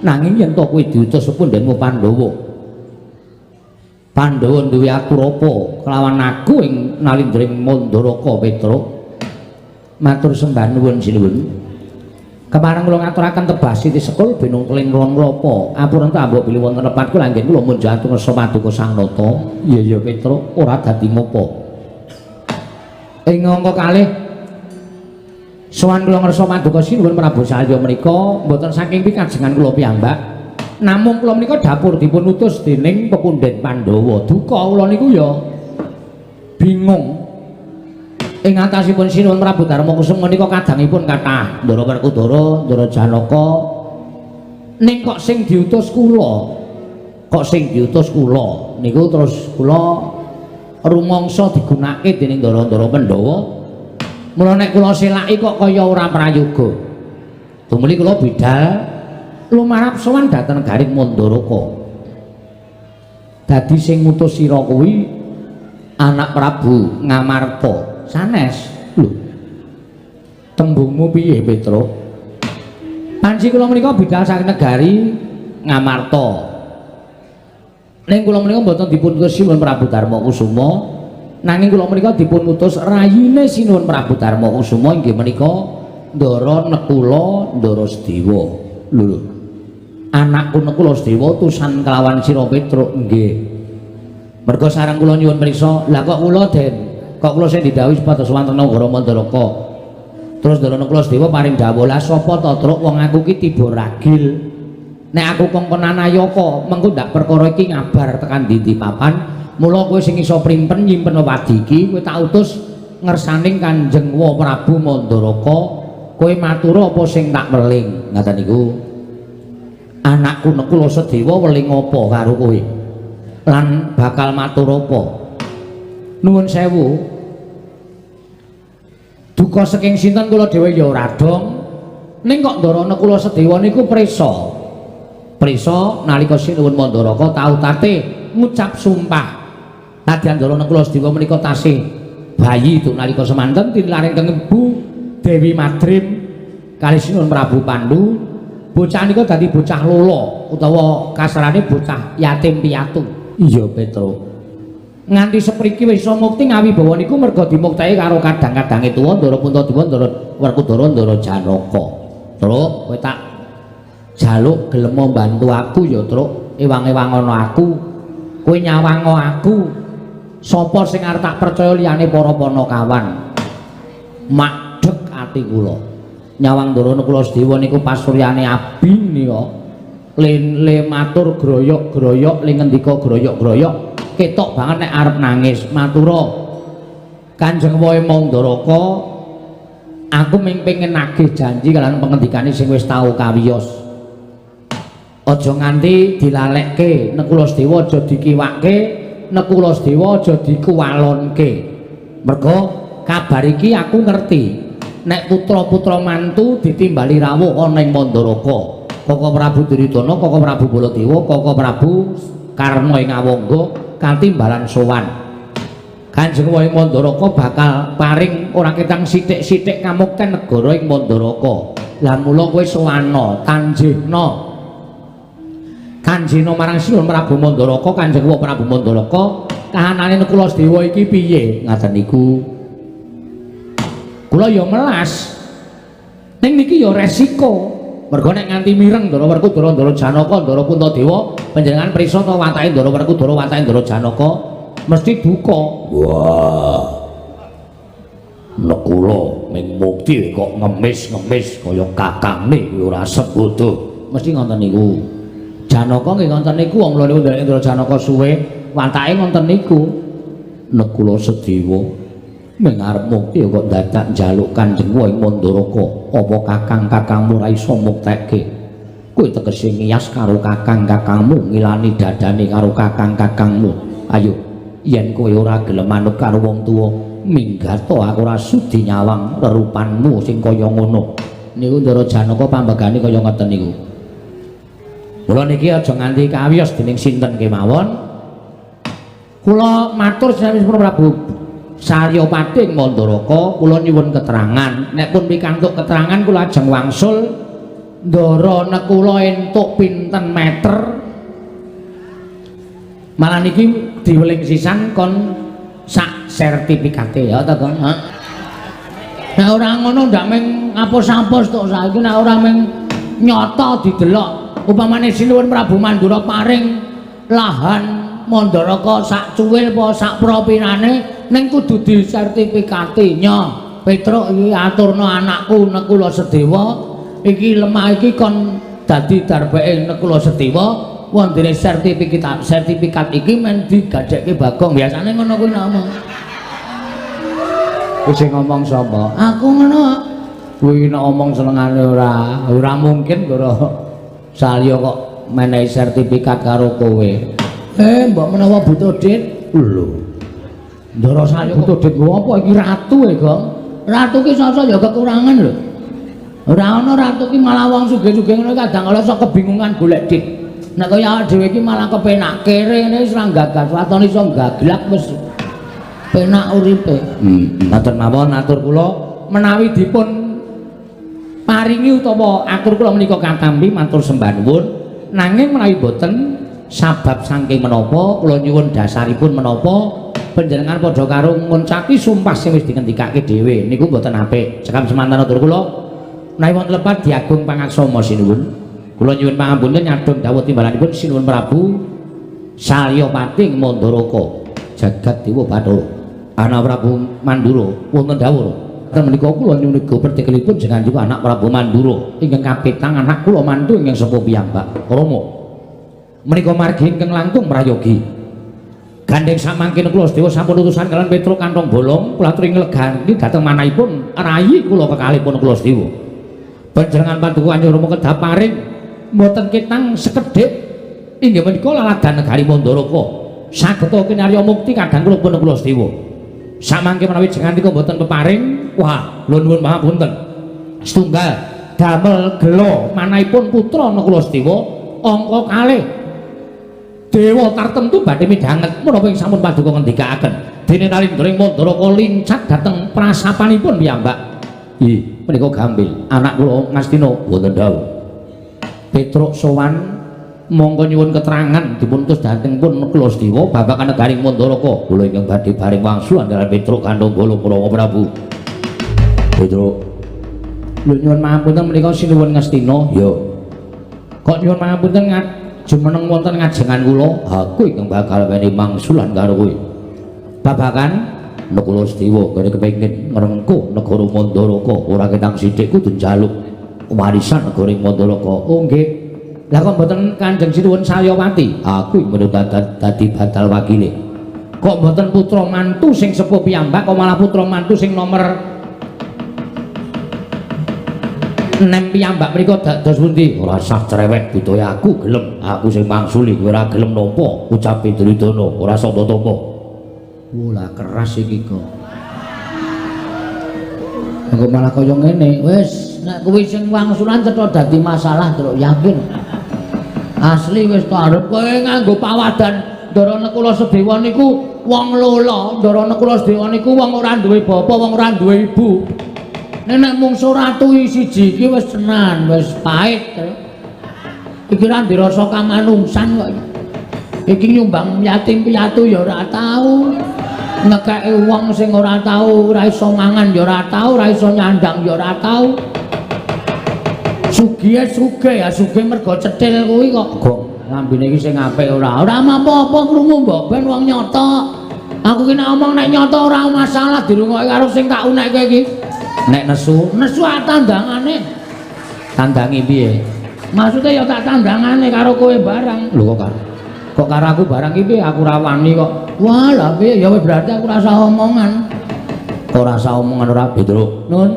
Nanging yen to kowe diutus pundhenmu Pandhawa, Pandhawa duwe atur apa kelawan aku ing nalindring Mandaraka Petruk. Matur sembah nuwun sinuwun. Kepareng kula ngaturaken tebah siti sekul binung keling ron klapa. Ampun ta mbok bilih wonten lepat kula anggen kula munjuk atur ngersa paduka Sang Nata. Iya iya Petruk ora dadi ngopo. Ing angka kalih sowan kula ngersa paduka sinuwun Prabu Salya menika mboten saking pikajengan kula piyambak. Namung kula menika dapur dipun utus dening pepundhen Pandhawa. Duka kula niku ya bingung. Ing atasipun Sinuwun Prabu Darma Kusuma menika kadangipun kathah Ndara Werkudara, Ndara Janaka. Ning kok sing diutus kula, kok sing diutus kula niku terus kula rumangsa digunakake dening ndara-ndara Pandhawa. Mula nek kula selaki kok kaya ora prayoga. Tumuli kula bidal lumarap sowan dhateng garing Mandaraka. Dadi sing ngutus sira kuwi anak Prabu Ngamarta. Sanes. Lho. Tembungmu piye, Petruk? Panci kula menika bidal saking negari Ngamarta. Ning kula menika mboten dipun utus Sinuwun Prabu Darma Kusuma, nanging kula menika dipun utus rayine Sinuwun Prabu Darma Kusuma inggih menika Ndara Nekula Ndara Sedewa. Lho. Anakku Nekula Sedewa utusan kelawan sira Petruk nggih. Merga sareng kula nyuwun priksa, lah kok kula Den, kok kula sing didhawuhi supados wonten nagara Mandaraka. Terus Ndara Nekula Sedewa paring dawuh, lah sapa to Truk wong aku ki tiba ragil. Nek aku kongkonan ayaka, mengko ndak perkara iki ngabar tekan ndi-ndi papan, mula kowe sing iso primpen nyimpen wadi iki, kowe tak utus ngersaning Kanjeng Wa Prabu Mandaraka, kowe matur apa sing tak weling. Ngaten niku. Anakku Nekula Sedewa weling apa karo kowe? Lan bakal matur apa? Nuwun sewu. Duka saking sinten kula dhewe ya ora dong. Ning kok Ndara Nekula Sedewa niku prisa. Prisa nalika Sinuwun Mandaraka tau tate ngucap sumpah. Nadyan Ndara Nekula Sedewa menika tasih bayi itu nalika semanten tinilaring keng Ibu Dewi Madrim kalih Sinuwun Prabu Pandu, bocah nika dadi bocah lolo utawa kasarane bocah yatim piatu. Iya Petruk. Nganti sepriki wis iso mukti ngawibawa niku merga dimukteke karo kadang-kadange tuwa Ndara Puntadewa, Ndara Werkudara, Ndara Janaka. Truk, kowe tak jaluk gelem mbantu aku ya, Truk. Ewang-ewang ana aku. Kowe nyawango aku. Sapa sing arep tak percaya liyane para panakawan? Makdeg ati kula. Nyawang Ndara Nekula Sedewa niku pasuryane abi nika. Le matur groyok-groyok, le ngendika groyok-groyok, ketok banget nek arep nangis. Matura Kanjeng Wae Mandaraka, aku ming pengen nagih janji kalian pengendikane sing wis tau kawiyos. Aja nganti dilalekke Nekula Sedewa, aja dikiwake Nekula Sedewa, aja dikuwalonke. Merga kabar iki aku ngerti nek putra-putra mantu ditimbali rawuh ana ing Mandaraka. Koko Prabu Duryudana, Koko Prabu Baladewa, Koko Prabu Karna ing Awangga katimbalan sowan. Kanjeng Wae Mandaraka bakal paring ora ketang sithik-sithik kamukten negara ing Mandaraka. Lah mula kowe sowana, tanjihna. Kanjena marang Sinuwun Prabu Mandaraka, Kanjeng Wa Prabu Mandaraka, kahanane Nekula Sedewa iki piye? Ngaten niku. Kula ya melas. Ning niki ya resiko. Merga nek nganti mireng Ndara Werkudara, Ndara Janaka, Ndara Puntadewa, panjenengan prisa ta watake Ndara Werkudara, watake Ndara Janaka mesti duka. Wah. Nekula ming mukti kok ngemis-ngemis kaya kakangne kuwi ora sembodo. Mesti ngoten niku. Janaka nggih ngoten niku, wong kula niku nderek Ndara Janaka suwe, watake ngoten niku. Nekula Sedewa ming arep mukti kok dadak njaluk Kanjeng Wa ing Mandaraka, apa kakang-kakangmu ora iso muktekke? Kowe tegese ngiyas karo kakang-kakangmu, ngilani dadane karo kakang-kakangmu. Ayo, yen kowe ora gelem manut karo wong tuwa, minggato aku ora sudi nyawang rerupanmu sing kaya ngono. Niku Ndara Janaka pambegane kaya ngoten niku. Mula niki aja nganti kawiyos dening sinten kemawon. Kula matur sinten Prabu Saryapati ing Mandaraka, kula nyuwun keterangan. Nek pun pikantuk keterangan kula ajeng wangsul Ndara Nekula entuk pinten meter. Malah niki diweling sisan kon sak sertifikate ya ta, Kang? Nek ora ngono ndak ming apos-apos tok saiki, nek ora ming nyata didelok. Upamane Sinuwun Prabu Mandura paring lahan Mandaraka sak cuwil apa sak propinane, ning kudu disertifikati. Nyo, Petruk iki aturna anakku Nekula Sedewa, iki lemah iki kon dadi darbeke Nekula Sedewa, wondene sertifikat sertifikat iki men digadekke Bagong. Biasane ngono kuwi nek ngomong. Kuwi sing ngomong sapa? Aku ngono. Kuwi nek ngomong senengane ora mungkin Ndara Salya kok menehi sertifikat karo kowe. Mbok menawa butuh dit. Lho. Ndara Salya butuh dit nggo apa iki ratu e, Gong? Ratu ki sasa ya kekurangan lho. Ora ana ratu ki malah wong sugih-sugih ngono kadang kala sok kebingungan golek dit. Nek kaya awake dhewe iki malah kepenak kere ngene wis ora gagas, waton iso gaglak wis penak uripe. Ngoten mawon atur kula menawi dipun Paringi utawa atur kula menika katampi matur sembah nuwun, nanging menawi boten sabab saking menapa kula nyuwun dasaripun menapa panjenengan padha karo nguncaki sumpah sing wis dingendikake dhewe niku mboten apik. Cekap semanten atur kula menawi wonten lepat diagung pangaksama sinuwun. Kula nyuwun pangapunten nyadhong dawuh timbalanipun Sinuwun Prabu Salyapati Mandaraka jagat Dewa Bathara anak Prabu Mandura wonten dawuh. Menika kula nyuwun pertikelipun jenengan juga anak Prabu Mandura ingkang kapitang anak kula mantu ingkang sepuh piyambak Rama. Menika margi ingkang langkung prayogi. Gandheng samangkene kula sedaya sampun utusan kalian Petruk kantong bolong kula aturi nglegani dhateng manahipun rayi kula kekalihipun kula sedaya. Panjenengan paduka Kanjeng Rama kedah paring mboten ketang sekedhik inggih menika laladan negari Mandaraka sageta kinarya mukti kadang kula pun kula sedaya. Samangke menawi jenengan mboten peparing, wah, kula nuwun pangapunten. Setunggal damel gela manahipun putra Nakula Sedewa angka kalih dewa tartemtu badhe midhanget menapa ing sampun paduka ngendikaaken. Dene Nalindra ing Mandaraka lincat dhateng prasapanipun piyambak. Ih, menika gambil anak kula Ngastina wonten dawuh. Petruk sowan monggo nyuwun keterangan dipun utus dhateng pun Nakula Sedewa babagan negari Mandaraka. Kula ingkang badhe bareng wangsul antaran Petruk kantong bolong Rama Prabu. Petruk, lho nyuwun pangapunten menika sinuwun Ngastina. Ya. Kok nyuwun pangapunten jumeneng wonten ngajengan kula? Aku ingkang bakal weni mangsulan karo kowe. Babagan Nakula Sedewa kene kepengin ngrengkuh negara Mandaraka, ora ketang sithik kudu njaluk warisan negara Mandaraka. Oh nggih. Lah kok mboten Kanjeng Sinuwun Salyapati? Aku ing dadi badal wakile. Kok mboten putra mantu sing sepuh piyambak kok malah putra mantu sing nomor 6 piyambak mriku dados pundi? Ora sah cerewet budaya aku gelem, aku sing mangsuli kowe ora gelem nampa, ucape Duryudana ora sapa tampa. Wah, keras iki kok. Engko malah kaya ngene. Wis, nek kuwi sing wangsulan cetha dadi masalah, Truk, yakin. Asli wis arep kowe nganggo pawadan Ndara Nakula Sedewa niku wong lola, Ndara Nakula Sedewa niku wong ora duwe bapa, wong ora duwe ibu. Nek mungsu ratu siji iki wis tenan, wis pahit. Iki ra dirasa kamanungsan kok. Iki nyumbang yatim piatu ya ora tau. Ngekeki wong sing ora tau, ora iso mangan ya ora tau, ora iso nyandang ya ora tau. Sugihe sugih ya sugih mergo cethil kuwi kok. Kok lambene iki sing apik ora? Ora apa-apa krungu mbok ben wong nyata. Aku ki nek omong nek nyata ora masalah dirungokke karo sing tak unekke iki. Nek nesu, nesu tandangane. Tandangi piye? Maksude ya tak tandangane karo kowe barang. Lho kok karo. Kok karo aku barang iki piye? Aku ora wani kok. Wah, lah piye ya wis berarti aku ora usah omongan. Ora usah omongan ora, Petruk. Nun.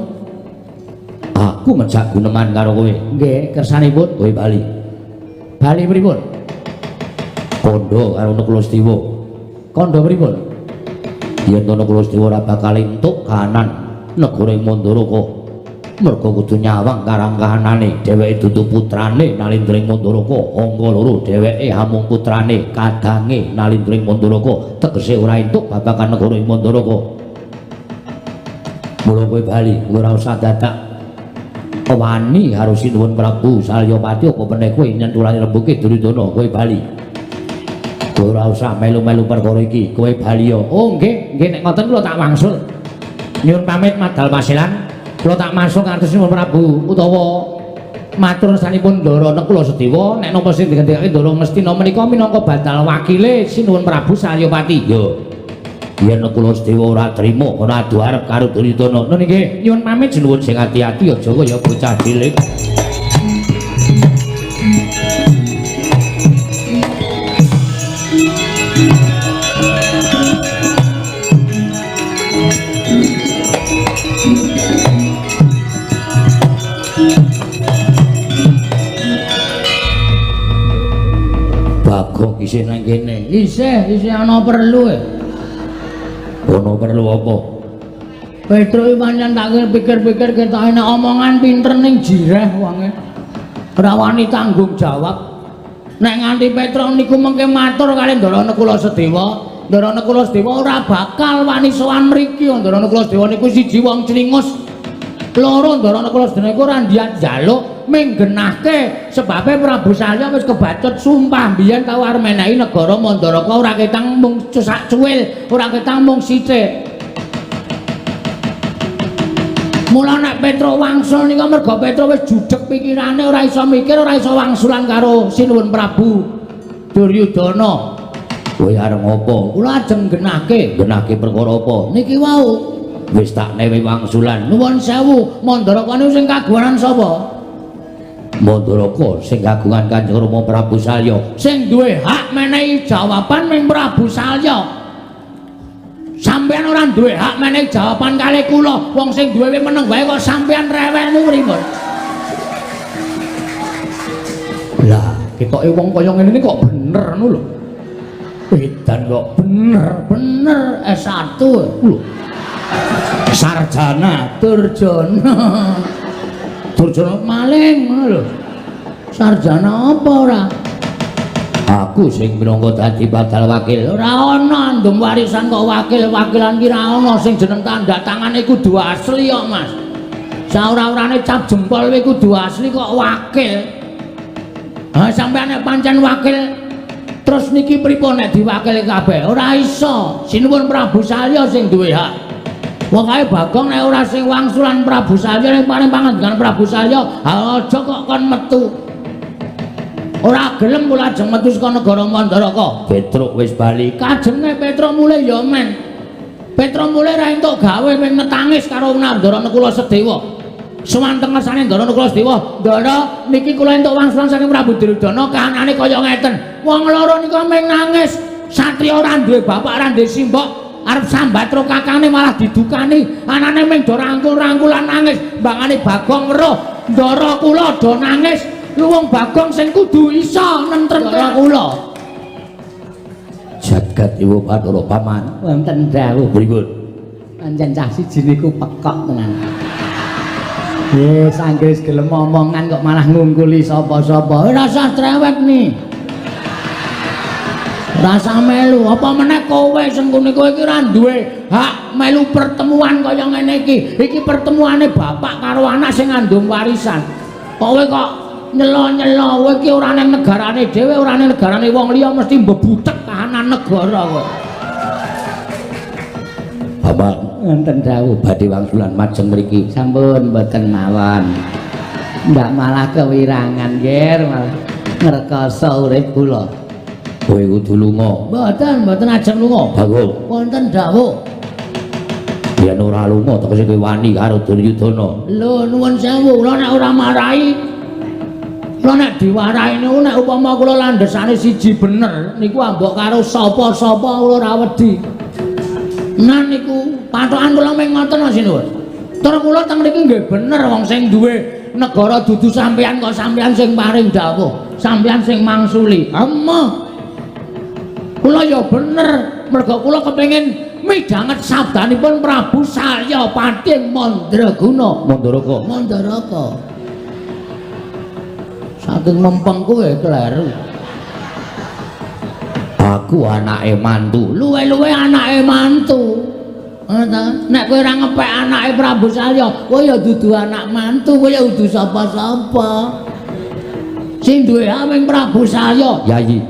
Aku ngejak guneman karo kowe. Nggih, kersanipun kowe bali. Bali pripun? Kandha karo Nakula Sedewa. Kandha pripun? Yen Nakula Sedewa ora bakal entuk kahanan negara Mandaraka. Mergo kudu nyawang karang kahanane, dheweke dudu putrane Nalindra ing Mandaraka. Angka loro dheweke amung putrane kadange Nalindra ing Mandaraka, tegese ora entuk babagan negara ing Mandaraka. Mula kowe bali, kowe ora usah dadak wani karo Sinuwun Prabu Salyapati apa meneh kowe nyentulane rembuke Duryudana, kowe bali. Kowe ora usah melu-melu perkara iki, kowe bali ya. Oh nggih, nggih nek ngoten kula tak wangsul. Nyuwun pamit madal pasilan, kula tak masuk ngantos Sinuwun Prabu utawa matur sanipun Ndara Nakula Sedewa nek napa sing digendikake Ndara Ngastina menika minangka badal wakile Sinuwun Prabu Salyapati. Yo. Yen Nakula Sedewa ora trima ora adu arep karo Duryudana. Nun nggih, nyuwun pamit sinuwun sing ati-ati aja kaya bocah cilik. Bagong isih nang kene. Isih, isih ana perlu e. Ono perlu apa? Petruk iki pancen tak pikir-pikir ketoke nek omongan pinter ning jireh wonge. Ora wani tanggung jawab. Nek nganti Petruk niku mengke matur kali Ndara Nakula Sedewa, Ndara Nakula Sedewa ora bakal wani sowan mriki. Ndara Nakula Sedewa niku siji wong clingus. Loro Ndara Nakula Sedena iku ora njaluk ming genahke sebabe Prabu Salya wis kebacut sumpah biyen tau arep menehi negara Mandaraka ora ketang mung sak cuwil, ora ketang mung sithik. Mula nek Petro wangsul nika merga Petro wis judeg pikirane ora iso mikir, ora iso wangsulan karo Sinuwun Prabu Duryudana. Kowe arep ngopo? Kula ajeng genahke. Genahke perkara apa? Niki wau wis tak newe wangsulan. Nuwun sewu, Mandaraka niku sing kagungan sapa? Mandaraka sing kagungan Kanjeng Rama Prabu Salya. Sing duwe hak menehi jawaban ming Prabu Salya. Sampeyan ora duwe hak menehi jawaban kalih kula. Wong sing duwe meneng wae kok sampeyan rewel niku pripun? Lah, ketoke wong kaya ngene iki kok bener ngono lho. Edan kok bener, bener S1 lho. Sarjana Durjana. Durjana maling ngono lho. Sarjana apa ora? Aku sing minangka dadi badal wakil. Ora ana andum warisan kok wakil-wakilan ki ora ana sing jeneng tanda tangane kudu asli kok, Mas. Saora-orane cap jempol kuwi kudu asli kok wakil. Ha sampeyan nek pancen wakil terus niki pripun nek diwakili kabeh? Ora iso. Sinuwun Prabu Salya sing duwe hak. Wong kae Bagong nek ora sing wangsulan Prabu Salya ning paring pangandikan Prabu Salya, ha aja kok kon metu. Ora gelem kula ajeng metu saka negara Mandaraka. Petruk wis bali. Kajenge Petruk mulih ya men. Petruk mulih ra entuk gawe ming netangis karo Ndara Nakula Sedewa. Suwanteng ngersane Ndara Nakula Sedewa, "Ndara, niki kula entuk wangsulan saking Prabu Duryudana kahanane kaya ngeten." Wong loro nika ming nangis. Satriya ora duwe bapak, ora duwe simbok, arep sambat karo kakane malah didukani. Anane ming do rangkul-rangkulan nangis. Mbangane Bagong weruh, "Ndara kula do nangis." Wong Bagong sing kudu iso nentremke kula. Jagat Dewa Bathara Paman. Wonten dawuh. Pripun? Pancen cah siji niku pekok tenan. Wis anggere gelem omongan kok malah ngungkuli sapa-sapa. Ora usah trewek nih. Ora usah melu, apa meneh kowe sengkune kowe iki ora duwe hak melu pertemuan kaya ngene iki. Iki pertemuane bapak karo anak sing ngandung warisan. Kowe kok nyelo-nyelo, kowe iki ora nang negarane dhewe, ora nang negarane wong liya mesti mbebutek kahanan negara kowe. Bapak wonten dawuh badhe wangsulan majeng mriki. Sampun mboten mawon. Ndak malah kewirangan nggih, malah ngrekoso urip kula. Kowe kudu lunga. Mboten, mboten ajeng lunga. Bagong. Wonten dawuh. Yen ora lunga tegese kowe wani karo Duryudana. Lho nuwun sewu, kula nek ora marahi, kula nek diwarahi niku nek upama kula landhesane siji bener niku ambok karo sapa-sapa kula ora wedi. Nah niku patokan kula mung ngoten sinuwun. Tur kula teng mriki nggih bener wong sing duwe negara dudu sampeyan kok sampeyan sing paring dawuh, sampeyan sing mangsuli. Amma. Kula ya bener merga kula kepengin midhanget sabdanipun Prabu Salya Pati Mandraguna. Mandaraka. Mandaraka. Saking mempeng kowe kleru. Aku anake mantu. Luwe-luwe anake mantu. Ngono ta? Nek kowe ora ngepek anake Prabu Salya, kowe ya dudu anak mantu, kowe ya dudu sapa-sapa. Sing duwe hak ming Prabu Salya. Yayi.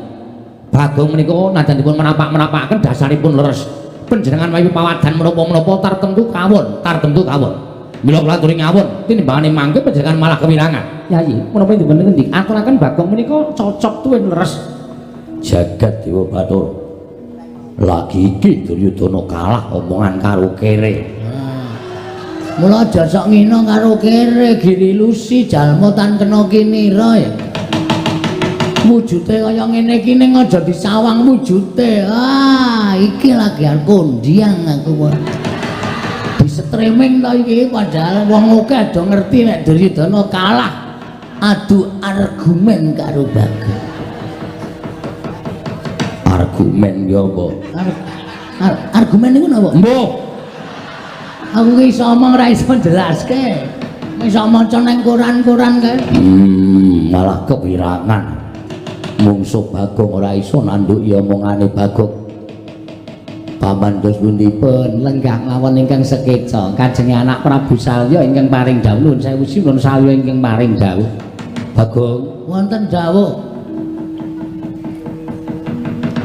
Bagong menika najan dipun menapak-menapakaken dasaripun leres. Panjenengan wayu pawadan menapa-menapa tartemtu kawon, tartemtu kawon. Mila kula aturi ngawon, tinimbangane mangke panjenengan malah kewirangan. Yayi, menapa dipun ngendi? Aturaken Bagong menika cocok tuwin leres. Jagat Dewa Bathara. Lagi iki Duryudana kalah omongan karo kere. Mula aja sok ngina karo kere, giri lusi jalma tan kena kinira ya. Wujute kaya ngene iki ning aja disawang wujute. Ah, iki lagi arep kondiang aku. Di streaming to iki padahal wong akeh do ngerti nek Duryudana kalah adu argumen karo Bagong. Argumen ya apa? Argumen niku napa? Mbuh. Aku ki iso omong ora iso jelaske. Iso maca nang koran-koran kae. Malah kewirangan. Mungsuh Bagong ora iso nandhuki omongane Bagong. Paman dos pundi? Pun lenggah mawon ingkang sekeca kajenge anak Prabu Salya ingkang paring dawuh nuwun sewu sinuwun Salya ingkang paring dawuh. Bagong, wonten dawuh.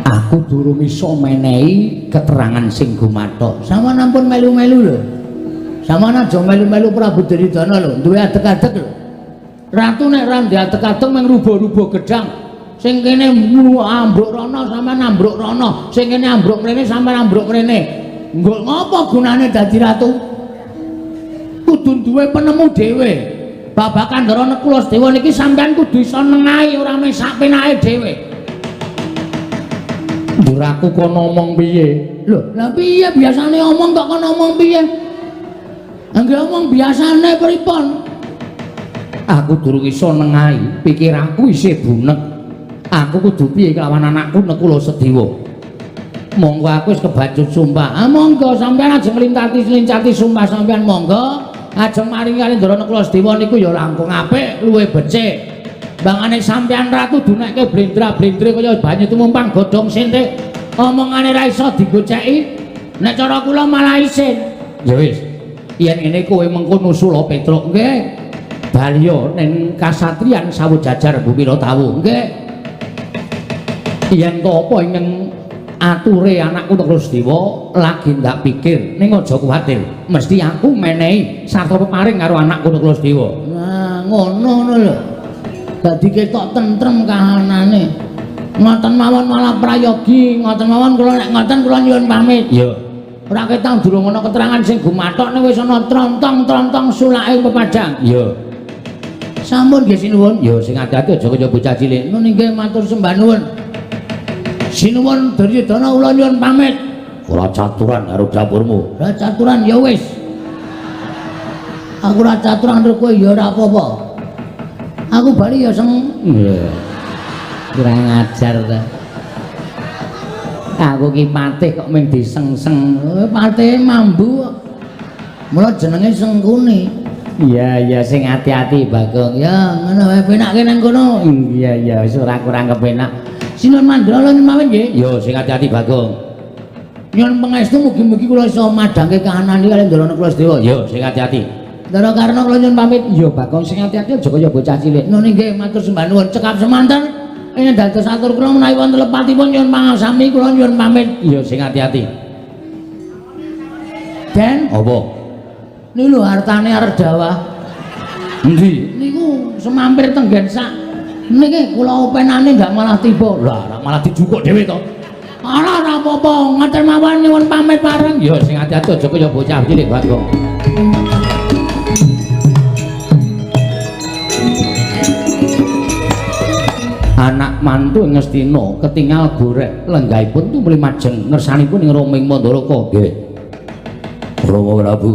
Aku durung iso menehi keterangan sing gumathok. Sampeyan ampun melu-melu lho. Sampeyan aja melu-melu Prabu Duryudana lho, duwe adeg-adeg lho. Ratu nek ra ndek adeg-adeg mung rubuh-rubuh gedhang. Sing kene ambruk rono sampeyan ambruk rono, sing kene ambruk mrene sampeyan ambruk mrene. Nggo ngopo gunane dadi ratu? Kudu duwe penemu dhewe. Babagan Ndara Nekula Sedewa niki sampeyan kudu iso nengahi ora mung sak penake dhewe. Ndur aku kono omong piye? Lho, lha piye biasane omong kok kono omong piye? Angge omong biasane pripun? Aku durung iso nengahi, pikiranku isih bunek. Aku kudu piye kelawan anakku Nekula Sedewa? Monggo aku wis kebacut sumpah. Ah monggo sampeyan aja nglintati-lincati sumpah sampeyan monggo. Ajeng maringi kali Ndara Nekula Sedewa niku ya langkung apik, luwih becik. Bangane sampeyan ratu dunekke blendra-blendre kaya banyu tumumpang godhong sente. Omongane ra iso digoceki. Nek cara kula malah isin. Ya wis. Yen ngene kowe mengko nusula Petruk nggih. Balya ning kasatriyan Sawujajar Bumi Tawu nggih. Yen to apa ingkang ature anakku Nekula Sedewa lagi ndak pikir, ning aja kuwatir, mesti aku menehi sarta peparing karo anakku Nekula Sedewa. Nah, ngono ngono lho. Dadi ketok tentrem kahanane. Ngoten mawon malah prayogi, ngoten mawon kula nek ngoten kula nyuwun pamit. Iya. Ora ketang durung ana keterangan sing gumathok ning wis ana trontong-trontong sulake pepadang. Iya. Sampun nggih sinuwun. Ya sing ati-ati aja kaya bocah cilik. Nun inggih matur sembah nuwun. Sinuwun Duryudana kula nyuwun pamit. Ora caturan karo dapurmu. Ora caturan ya wis. Aku ora caturan karo kowe ya ora apa-apa. Aku bali ya seng. Iya. Kurang ajar ta. Aku ki patih kok mung disengseng. Patih mambu kok. Mula jenenge Sengkuni. Iya iya sing ati-ati Bagong. Ya ngono wae penakke nang kono. Iya iya wis ora kurang kepenak. Sinuwun Mandra lan mawon nggih. Yo sing ati-ati Bagong. Nyuwun pangestu mugi-mugi kula iso madhangke kahanan iki kaliyan Ndara Nekula Sedewa. Yo sing ati-ati. Ndara Karna kula nyuwun pamit. Yo Bagong sing ati-ati aja kaya bocah cilik. Nun inggih matur sembah nuwun cekap semanten. Ing dados atur kula menawi wonten lepatipun nyuwun pangasami kula nyuwun pamit. Yo sing ati-ati. Den, apa? Niku lho hartane arep dawah. Endi? Niku semampir tenggen sak. Niki kula openane ndak malah tiba. Lah, malah dijukuk dhewe to. Ora ora apa-apa, ngoten mawon nyuwun pamit bareng. Ya sing ati-ati aja kaya bocah cilik Bagong. Anak mantu ing Ngastina ketingal gorek lenggahipun tumuli majeng ngersanipun ing Roming Mandaraka. Nggih. Rama Prabu.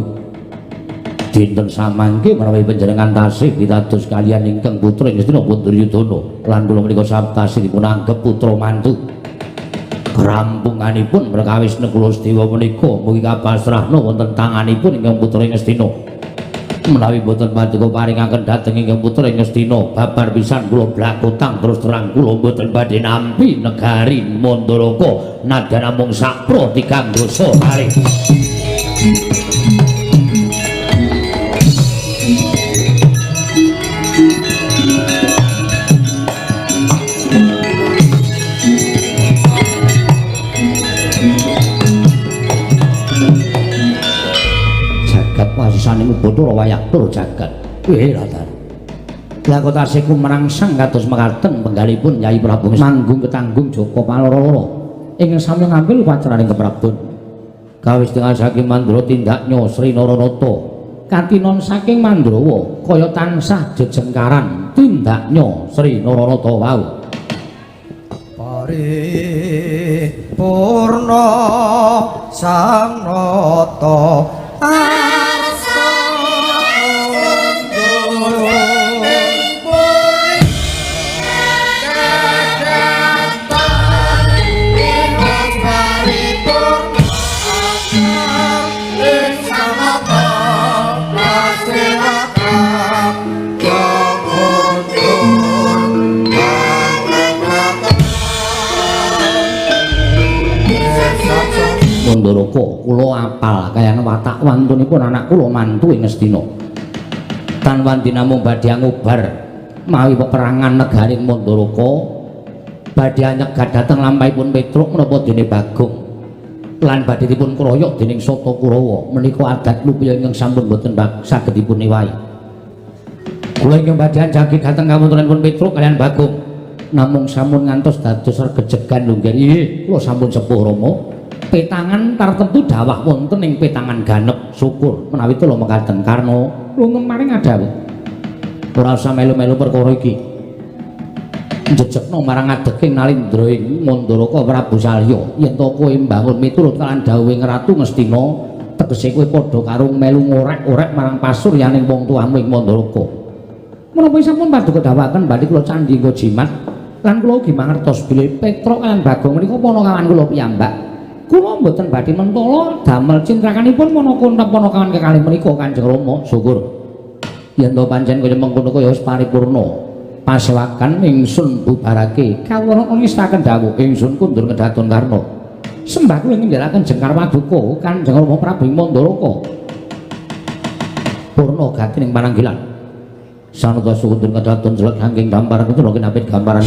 Dinten samangke menawi panjenengan tasih pitados kaliyan ingkang putra Ngastina pun Duryudana lan kula menika tasih dipun anggep putra mantu. Kerampunganipun perkawis Nekula Sedewa menika mugi kapasrahna wonten tanganipun ingkang putra Ngastina. Menawi boten paduka paringaken dhateng ingkang putra Ngastina babar pisan kula blakutang terus terang kula boten badhe nampi negari Mandaraka nadyan namung sakpro tigang dasa kalih. Wasisaning Bathara wayah tur jagat. Latar. Lah kok tasih kumrangsang kados mekaten penggalipun Yai Prabu manggung ketanggung Joko Paloro-loro ingkang sami ngambil paceraning keprabon. Kawis tengah saking Mandra tindaknya Sri Naranata katinon saking Mandrawa kaya tansah jejengkaran tindaknya Sri Naranata wau. Paripurna Sang Nata salah wantunipun anak kula mantu ing Ngastina. Tan wandi namung badhe ngubar mawi peperangan negaring Mandaraka, badhe nyegat dhateng lampahipun Petruk menapa dene Bagong lan badhe dipun kroyok dening Sata Kurawa. Menika adat lupiya ingkang sampun boten saged dipun ewahi. Kula ingkang badhe anjagi dhateng kawontenanipun Petruk kaliyan Bagong namung sampun ngantos dados regejegan lho nggih. Nggih, kula sampun sepuh Rama. Petangan tartemtu dawah wonten ing petangan ganep. Syukur menawi kula mekaten karna lunga maring adhawuh. Ora usah melu-melu perkara iki. Jejegno marang adeking nalindra ing Mandaraka Prabu Salya. Yen to kowe mbangun miturut kaliyan dawuhing Ratu Ngastina, tegese kowe padha karo melu ngorek-orek marang pasuryaning wong tuamu ing Mandaraka. Menapa sampun paduka dawuhaken badhe kula candhi nggo jimat lan kula ugi mangertos bilih Petruk lan Bagong menika panakawan kula piyambak. Kula mboten badhe mentala damel cintrakanipun manaka panakawan kekalih menika Kanjeng Rama. Syukur. Yen to pancen kaya mengkono kaya wis paripurna. Pasewakan ingsun bubarake kawula ngestaken dawuh ingsun kundur ngedaton karna. Sembah kula ngendharaken jengkar paduka Kanjeng Rama Prabu ing Mandaraka. Purna gati ing pananggilan. Sanata sukundur kedaton jelek saking dampar kutha kinapit gambaran.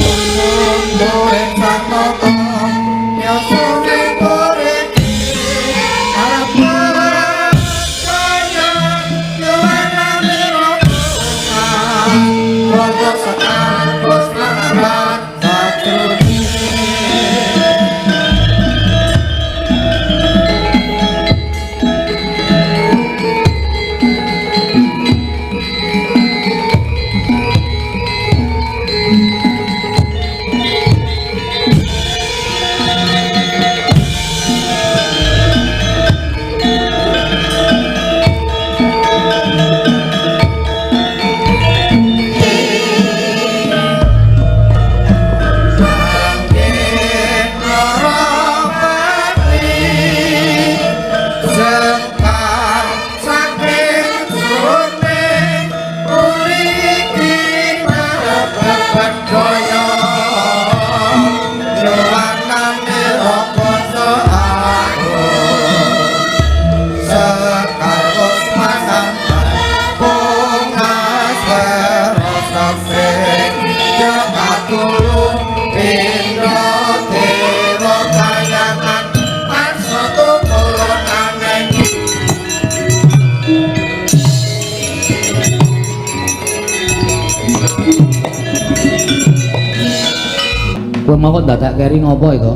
Kowe mau kok dadak keri ngopo iku?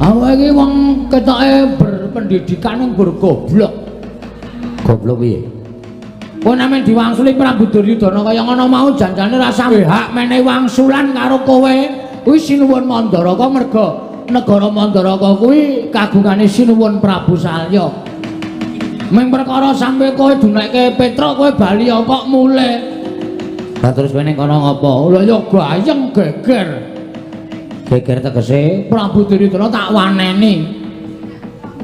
Aku iki wong ketoke berpendidikan ning bergoblok. Goblok piye? Kowe nek diwangsuli Prabu Duryudana kaya ngono mau janjane rasa hak menehi wangsulan karo kowe. Kuwi Sinuwun Mandaraka merga negara Mandaraka kuwi kagungane Sinuwun Prabu Salya. Ming perkara sampe kowe dunekke Petruk kowe bali kok mulih. Lah terus kowe ning kono ngopo? Lah ya gayeng geger. Geger tegese Prabu Duryudana tak waneni.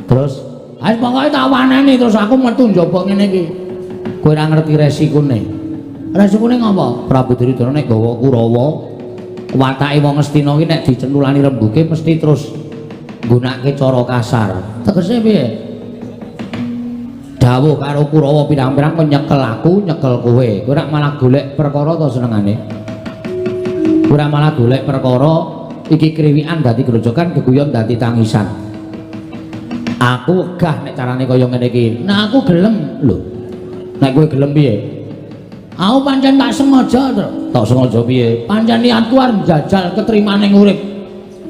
Terus wis pokoke tak waneni terus aku metu njaba ngene iki. Kowe ora ngerti resikune. Resikune ngopo? Prabu Duryudana nek gawa Kurawa, watake wong Ngastina ki nek dicentulani rembuke mesti terus nggunakake cara kasar. Tegese piye? Dawuh karo Kurawa pirang-pirang kok nyekel aku, nyekel kowe. Kowe ora malah golek perkara to senengane. Kowe ora malah golek perkara. Iki kriwikan dadi grojokan, geguyon dadi tangisan. Aku wegah nek carane kaya ngene iki. Nah aku gelem lho. Nek kowe gelem piye? Aku pancen tak sengaja to. Tak sengaja piye? Pancen niatku arep njajal ketrimane urip.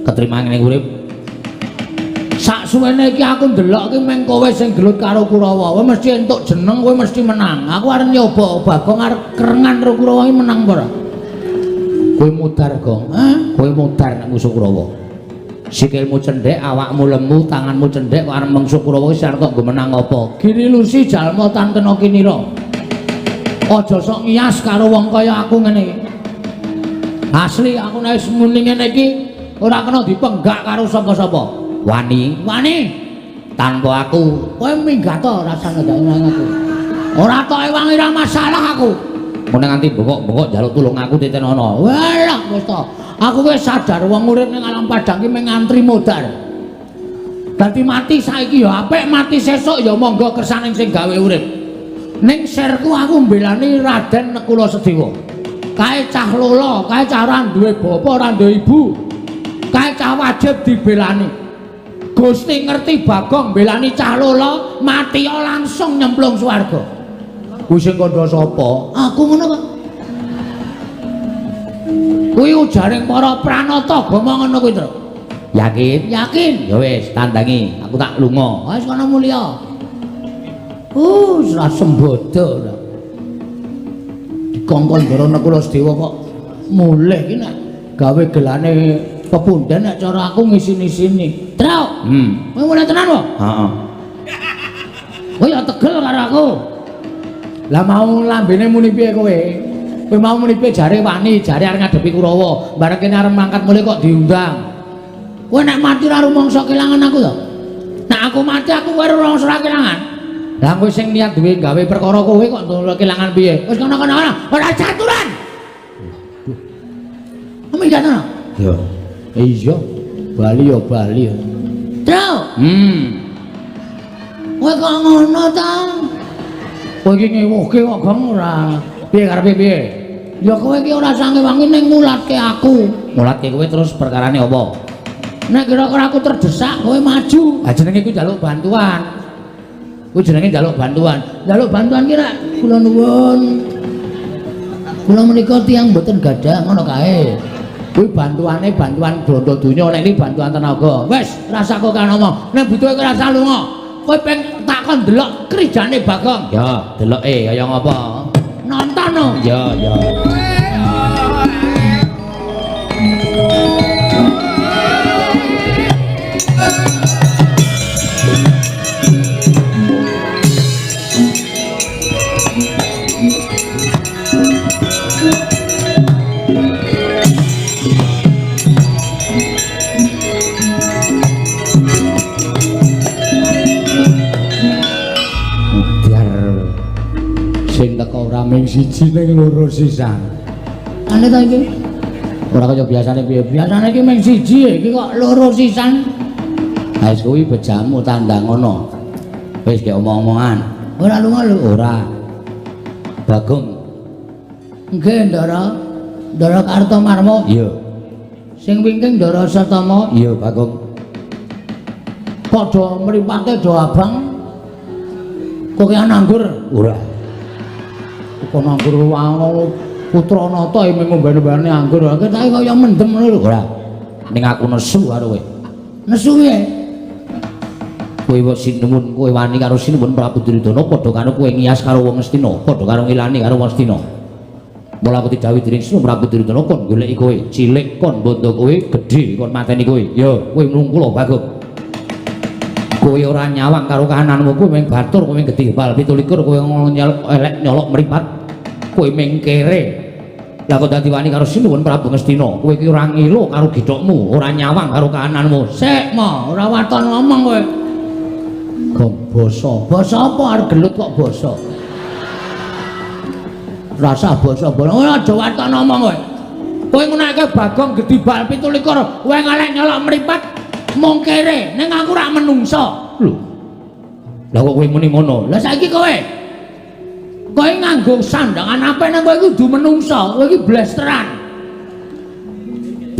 Ketrimane urip. Sak suwene iki aku ndelok iki meng kowe sing gelut karo Kurawa. Kowe mesti entuk jeneng, kowe mesti menang. Aku arep nyoba Bagong arep kerengan karo Kurawa iki menang apa ora? Kowe mudar, Gong. Hah? Kowe mudar nek musuh Kurawa. Sikilmu cendhek, awakmu lemu, tanganmu cendhek kok arep mengsuh Kurawa wis arep kok nggo menang apa? Giri lusi jalma tan kena kinira. Aja sok ngiyas karo wong kaya aku ngene iki. Asli aku nek wis muni ngene iki ora kena dipenggak karo sapa-sapa. Wani, wani tanpa aku. Kowe minggat to rasane ndak nang aku. Ora tok ewangi ora masalah aku. Mun nganti bengok-bengok njaluk tulung aku titenono. Walah wis to. Aku wis sadar wong urip ning alam padang iki mung ngantri modar. Dadi mati saiki ya apik, mati sesuk ya monggo kersane sing gawe urip. Ning sirku aku mbelani Raden Nekula Sedewa. Kae cah lolo, kae cah ora duwe bapa, ora duwe ibu. Kae cah wajib dibelani. Gusti ngerti Bagong mbelani cah lolo, mati langsung nyemplung swarga. Kuwi sing kandha sapa? Aku ngono kok. Kuwi ujaring para pranata agama ngono kuwi, Tru. Yakin? Yakin. Ya wis, tandangi, aku tak lunga. Wis kono mulya. Ora sembodo ora. Dikongkon Ndara Nekula Sedewa kok mulih iki nek gawe gelane pepundhen nek cara aku ngisini-sini. Truk. Kowe mulih tenan wae? Heeh. Kowe ya tegel karo aku. Lah mau lambene muni piye kowe? Kowe mau muni piye jare wani, jare arep ngadepi Kurawa. Bareng kene arep mangkat mulih kok diundang. Kowe nek mati ora rumangsa kelangan aku to? Nek aku mati aku kowe rumangsa ora kelangan. Lah kowe sing niat duwe gawe perkara kowe kok kelangan piye? Wis kono-kono ora, ora caturan. Waduh. Minggat ana? Ya. Iya, bali ya bali. Truk. Kowe kok ngono ta? Kowe iki ngewuhke kok gong ora. Piye karepe piye? Ya kowe iki ora sange-wangi ning ngulatke aku. Ngulatke kowe terus perkarane apa? Nek kira-kira aku terdesak kowe maju. Ha jenenge iku njaluk bantuan. Kuwi jenenge njaluk bantuan. Njaluk bantuan ki rak kula nuwun. Kula menika tiyang mboten gadah ngono kae. Kuwi bantuane bantuan bondo donya, nek iki bantuan tenaga. Wis, rasa kok kan ngomong. Nek butuhe kowe rasa lunga. Kowe peng takon delok krijane Bagong. Ya, deloke kaya ngapa. Nonton no. Ya, ya. Sing teko ora mung siji ning loro sisan. Aneh ta iki? Ora kaya biasane piye? Biasane iki mung siji, iki kok loro sisan. Ha wis kuwi bejamu tandang ngono. Wis gek omong-omongan. Ora lunga lho. Ora. Bagong. Nggih, Ndara. Ndara Kartomarma. Iya. Sing wingking Ndara Satama. Iya, Bagong. Padha mripate do abang. Kokean anggur. Ora. Kok anggur ana putra nata mung ngombe-ombene anggur. Ketoke kaya mendem ngono lho. Ora. Ning aku nesu karo kowe. Nesu piye? Kowe wis sinuwun, kowe wani karo Sinuwun Prabu Duryudana padha karo kowe ngiyas karo wong Astina, padha karo ngilani karo wong Astina. Mula aku didhawuhi dening Sinuwun Prabu Duryudana kon goleki kowe, cilik kon bondo kowe, gedhe kon mateni kowe. Ya, kowe mlungkula Bagong. Kowe ora nyawang karo kahananmu, kowe mung batur, kowe mung gedhe bal 27, kowe nyelok elek nyolok mripat, kowe mung kere. Lah kok dadi wani karo Sinuwun Prabu Ngastina, kowe iki ora ngilo karo githokmu, ora nyawang karo kahananmu. Sik, mo, ora waton ngomong kowe. Gong basa. Basa apa arep gelut kok basa? Rasa basa basa. Ora aja waton ngomong kowe. Kowe ngunekke Bagong gedhi bal 27, kowe ngalek nyolok mripat mung kere, ning aku rak menungso. Lho. Lah kok kowe muni ngono? Lah saiki kowe kowe nganggo sandangan apa nang kowe kudu menungso, kowe iki blesteran.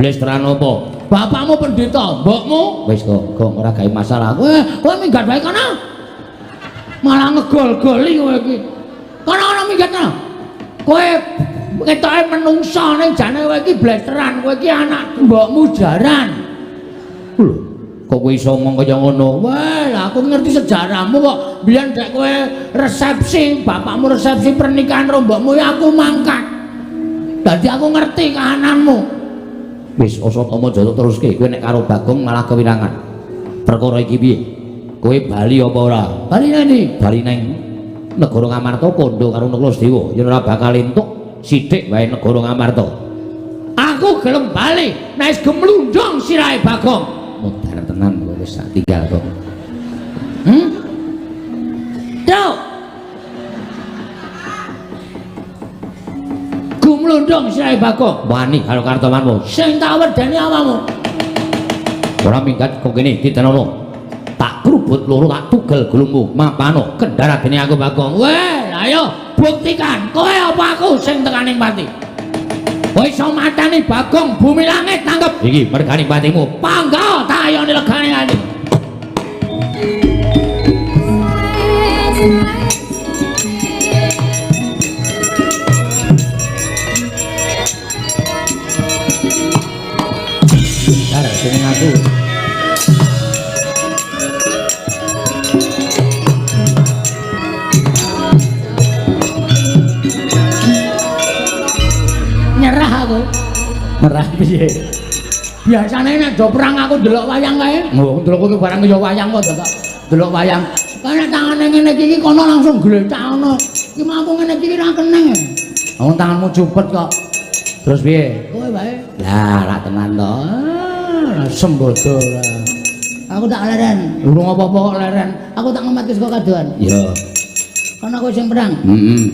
Blesteran apa? Bapakmu pendeta, mbokmu wis kok gong ora gawe masalah. Kowe kowe minggat wae kono. Malah ngegol-goli kowe iki. Kono-kono minggat kono. Kowe ketoke menungso ning jane kowe iki blesteran, kowe iki anak mbokmu jaran. Lho, kok kowe iso ngomong kaya ngono? Wah, lah aku ngerti sejarahmu kok. Biyen dek kowe resepsi, bapakmu resepsi pernikahan karo mbokmu ya aku mangkat. Dadi aku ngerti kahananmu. Wis Asatama aja teruske, kowe nek karo Bagong malah kewirangan. Perkara iki piye? Kowe bali apa ora? Bali nang ndi? Bali nang negara Ngamarta kandha karo Nakula Sedewa. Yen ora bakal entuk sithik wae negara Ngamarta. Aku gelem bali nek wis gemlundung sirahe Bagong. Modar tenan kowe wis tak tinggal kok. Truk. Gumlundung sirahe Bagong. Wani karo kartomanmu. Sing tak wedeni awakmu. Ora minggat kok kene ditenono. rubut loro tak tugel gulungmu mapano kendara dene aku Bagong. Weh, ayo buktikan kowe apa aku sing tekaning pati. Kowe iso matani Bagong bumi langit tanggep. Iki mergane patimu. Pangga tayone legane ati. Dar jeneng aku. Nyerah aku. Nyerah piye? Biasane nek do perang aku ndelok wayang kae. Oh, ndelok kowe barang ya wayang kok dadak ndelok wayang. Karena tangane ngene iki kono langsung glecak ngono. Iki mah aku ngene iki ra keneng. Wong tanganmu cupet kok. Terus piye? Kowe wae. Lah, ra tenan to. Sembodo ora. Aku tak leren. Urung apa-apa kok leren. Aku tak ngematke saka kadohan. Iya. Kono kowe sing perang. Heeh.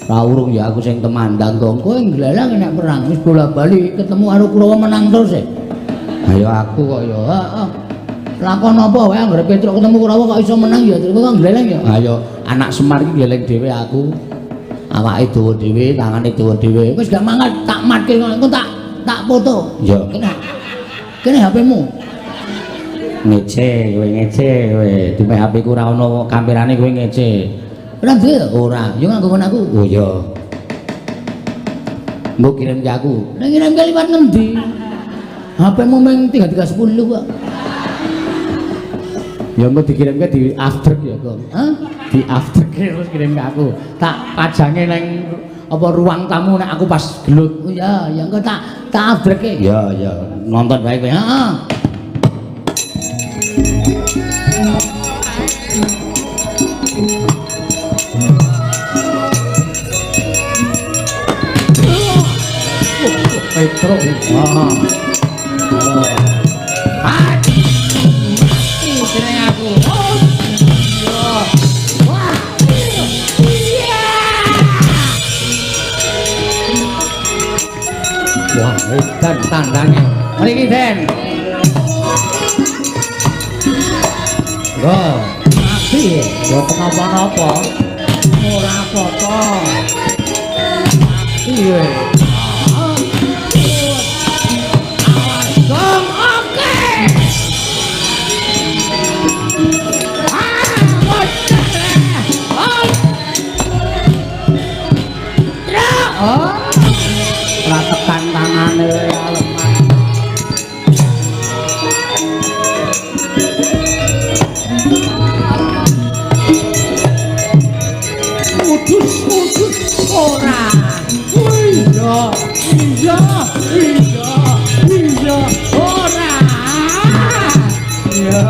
Ra urung ya aku sing temandang, Gong. Kowe nglelang nek perang wis bola-bali ketemu karo Kurawa menang terus e. Ayo aku kok ya. Heeh. Lakon apa wae anggere Petruk ketemu Kurawa kok iso menang ya terus kok ngleleng ya. Ayo anak Semar iki ngleleng dhewe aku. Awake dawa dhewe, tangane dawa dhewe. Wis gak mangkat tak matke ngono tak tak foto. Iya. Kene. Kene HP-mu. Ngece kowe ngece kowe. Dume HP ku ora ono kamerane kowe ngece. Ora duwe? Ora. Ya nganggo ngono aku. Oh iya. Mbok kirim ke aku. Nek ngirim ke liwat ngendi? HP-mu mung 3310 kok. Ya engko dikirimke di after ya, Gong. Hah? Di after terus kirim ke aku. Tak pajange nang apa ruang tamu nek aku pas gelut. Oh iya, ya engko tak tak afterke. Ya, ya. Nonton bae kowe. Heeh. Petruk. Heeh. Jeneng aku. Oh. Wah. Iya. Wah, edan tandane. Mriki, Den. Go. Mati. Mboten napa-napa. Ora apa-apa. Mati kowe. Gong, oke. Oh, ora tekan tangane lemah. Udus, udus, ora. Iya, iya, iya, iya, ora. Iya.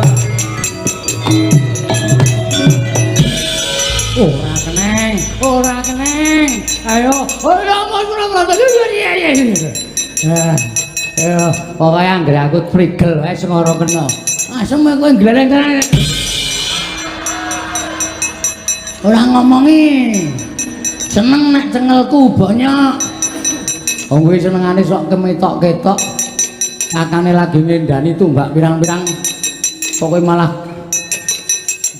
Ora keneng, ora keneng. Ayo, ora ora ora. Ayo, pokoke anggere aku frigel wae sing ora kena. Asem kowe gleleng tenan. Ora ngomongi. Seneng nek cengelku banyak. Wong kuwi senengane sok kemetok-ketok. Kakane lagi ngendani tumbak pirang-pirang. Pokoke malah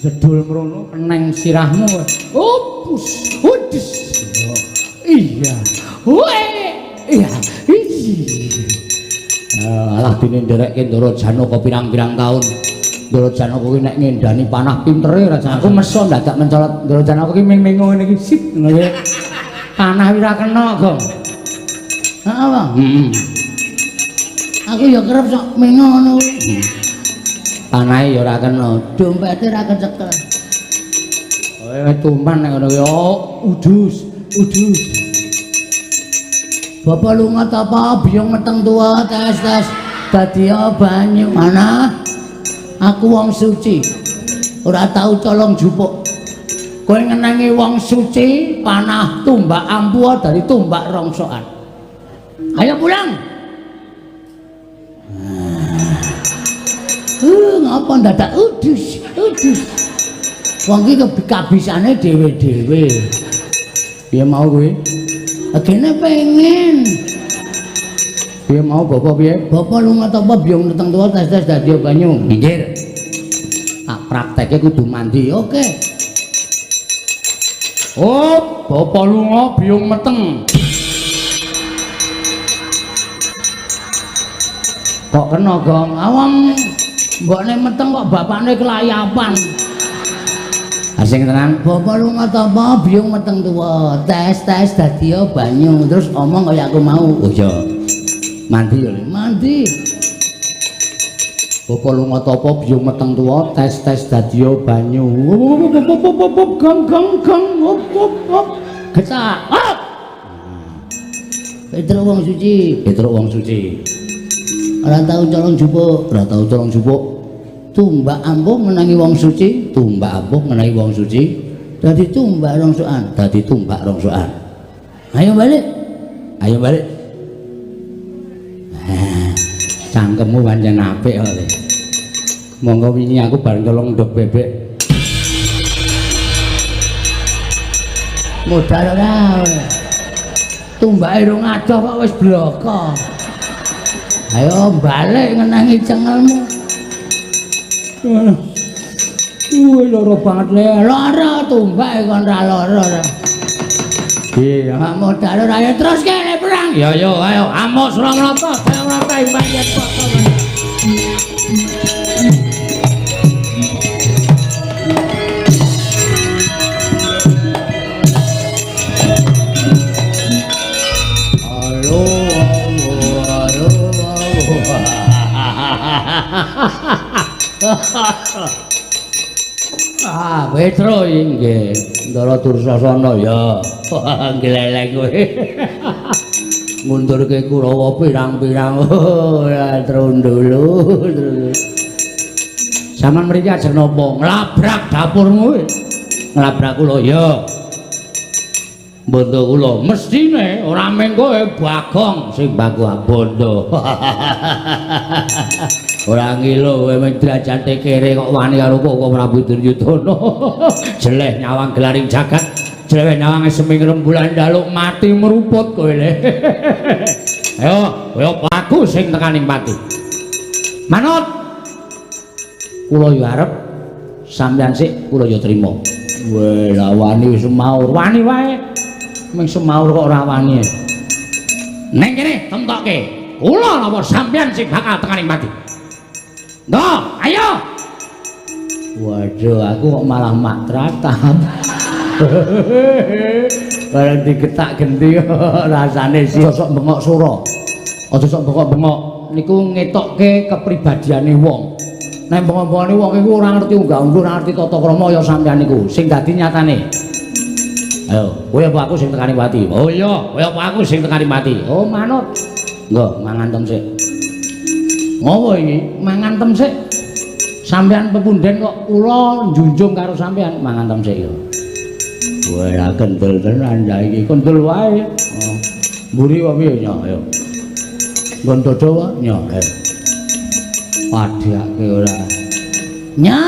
jedul mrono keneng sirahmu. Opus, udus. Iya. Weh. Iya. Alah dene nderekke Ndara Janaka pirang-pirang taun. Ndara Janaka kuwi nek ngendani panah pintere raja. Aku meso ndadak mencolot Ndara Janaka ki ming-mingo ngene iki sip ngono kuwi. Panah ora kena, Gong. Heeh, Bang. Heeh. Aku ya kerep sok mingo ngono kuwi. Panahe ya ora kena, dompete ora kecekel. Kowe tuman nek ngono kuwi. Oh, udus, udus. Bapak lunga tapa biyung meteng tuwa tes tes dadi banyu mana? Aku wong suci. Ora tau colong jupuk. Kowe ngenengi wong suci panah tumbak ampuh dari tumbak rongsokan. Ayo pulang. Ngapa ndadak udus, udus. Wong iki kabisane dhewe-dhewe. Piye mau kowe? Agene pengen. Piye mau bapak piye? Bapak lunga tapa biyung meteng tuwa tes-tes dadi banyu. Minggir. Prakteke kudu mandi. Oke. Oh, bapa lunga biyung meteng. Kok kena, Gong? Awang mbokne meteng kok bapakne kelayapan. Asing tenan, bapa lunga tapa biyung meteng tuwa. Tes-tes dadi banyu terus omong kaya aku mau. Oh iya. Mandi ya, mandi. Bapa lunga tapa biyung meteng tuwa, tes-tes dadi banyu. Gong gong gong hop hop hop. Getak. Hop. Petruk wong suci, Petruk wong suci. Ora tau colong jupuk, ora tau colong jupuk. Tumbak ampuh menangi wong suci, tumbak ampuh menangi wong suci. Dadi tumbak rongsokan, dadi tumbak rongsokan. Ayo balik. Ayo balik. Cangkemmu pancen apik kok. Monggo wingi aku bareng colong ndok bebek. Modal ora. Tumbake rong adoh kok wis bloko. Ayo balik ngenangi cengelmu. Wih, lara banget le. Lara tumbake kon ra lara ora. Iya, modal ora ya terus kene perang. Ya yo ayo amuk Suramarta, Suramarta imbayat kok. Ah, Petro inggih. Ndara Dursasana ya. Gleleng kowe. Ngundurke Kurawa pirang-pirang. Ora trundulu. Saman mriki ajeng napa? Nglabrak dapurmu kowe. Nglabrak kula ya. Bondo kula mestine ora mung kowe Bagong sing baku bondo. Ora ngilo kowe mung derajate kere kok wani karo Koko Prabu Duryudana. Jeleh nyawang gelaring jagat, jeleh nyawang seming rembulan daluk mati meruput kowe le. Ayo, kowe aku sing tekaning pati. Manut. Kula yo arep sampeyan sik kula yo trima. Weh, lah wani semaur, wani wae. Mung semaur kok ora wani. Neng kene temtokke. Kula napa sampeyan sing bakal tekaning pati. Ndok, ayo. Waduh, aku kok malah mak tratap. Bareng digetak genti rasane sih. Aja sok bengok sura. Aja sok bengok-bengok. Niku ngetokke kepribadiane wong. Nek bengok-bengokane wong iku ora ngerti unggah-ungguh, ora ngerti tata krama ya sampeyan niku. Sing dadi nyatane. Ayo, kowe apa aku sing tekani pati? Oh iya, kowe apa aku sing tekani pati? Oh manut. Nggo, mangan tem sik. Ngopo iki? Mangan tem sik. Sampeyan pepunden kok kula njunjung karo sampeyan mangan tem sik ya. Wah, kendel tenan ya iki, kendel wae. Oh. Mburi wae piye nya ayo. Nggon dodo wae nya. Padhake ora. Nya.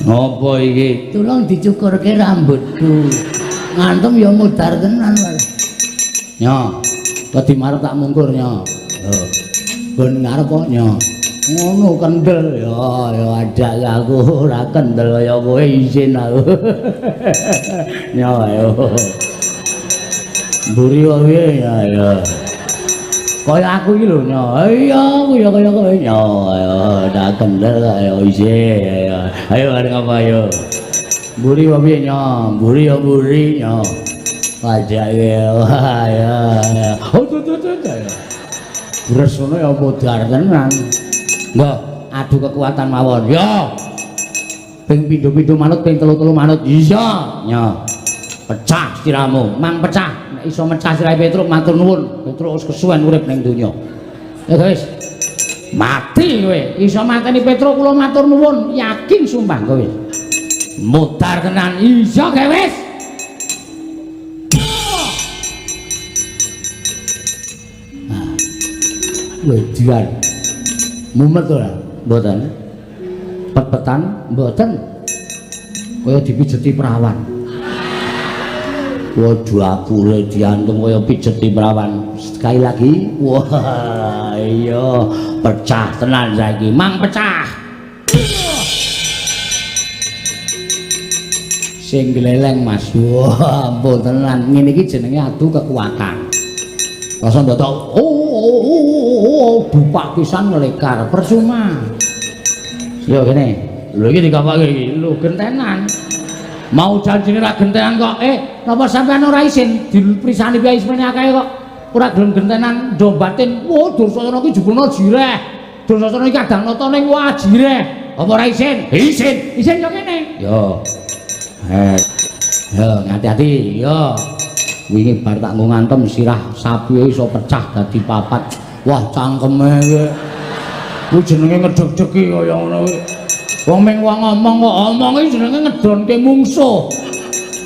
Ngopo iki? Tulung dicukurke rambutku. Ngantem ya mudhar tenan wae. Nya. Wedi marep tak mungkur nya. Nggon ngarep kok nya. Ngono kendel ya ya adak aku ora kendel kaya kowe izin aku. Nya ayo. Mburi wae ya ya. Kaya aku iki lho nya. Iya aku ya kaya kowe nya. Ayo ora kendel kaya izin ayo. Ayo arep apa ayo. Mburi wae nya, mburi ya mburi nya. Adak ya ya. Oh tuh tuh tuh. Gres ngono ya modar tenan. Nggo, adu kekuatan mawon. Ya. Ping pindho-pindho manut, ping telu-telu manut. Iya. Nya. Pecah siramu, mang pecah. Nek iso mecah sirahe Petruk matur nuwun. Petruk wis kesuwen urip ning donya. Ya guys. Mati kowe. Iso mateni Petruk kula matur nuwun, yakin sumpah kowe. Modar tenan. Iya kowe wis. Wedian. Mumet ora? Mboten. Pet-petan? Mboten. Kaya dipijeti perawan. Waduh aku le diantung kaya pijeti perawan. Sekali lagi. Wah, iya, pecah tenan saiki. Mang pecah. Sing gleleng Mas. Wah, ampun tenan. Ngene iki jenenge adu kekuatan. Rasa ndodok oh bupak pisan ngelekar percuma. Yo kene. Lho iki dikapake iki. Lho gentenan. Mau janjine ra gentenan kok. Napa sampean ora isin diprisani piye ismene akeh kok ora gelem gentenan ndo batin. Wah, Dursasana iki jebulna jireh. Dursasana iki kadang nata ning wah jireh. Apa ora isin? Isin. Isin yo kene. Yo. Yo ngati-ati yo. Wingi bar tak nggo ngantem sirah sapi iso pecah dadi papat. Wah cangkeme kowe. Kuwi jenenge ngedeg-degi kaya ngono kuwi. Wong ming wong ngomong kok omong iki jenenge ngedonke mungsuh.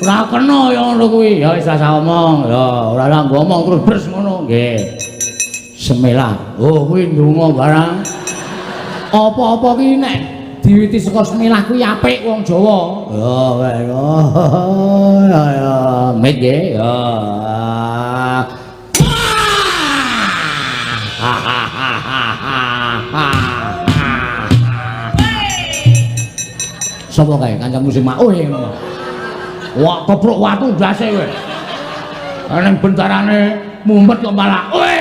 Ora kena ya ngono kuwi. Ya wis rasa omong. Ya ora lah ngomong terus bres ngono. Nggih. Semilah. Oh kuwi ndonga barang. Apa-apa ki nek diwiti saka semilah kuwi apik wong Jawa. Ya ya ya mit nggih. Ya. Sapa kae kancamu sing makuh ngono. Wah kepruk watu ndase kowe. Ning bentarane mumet kok malah kowe.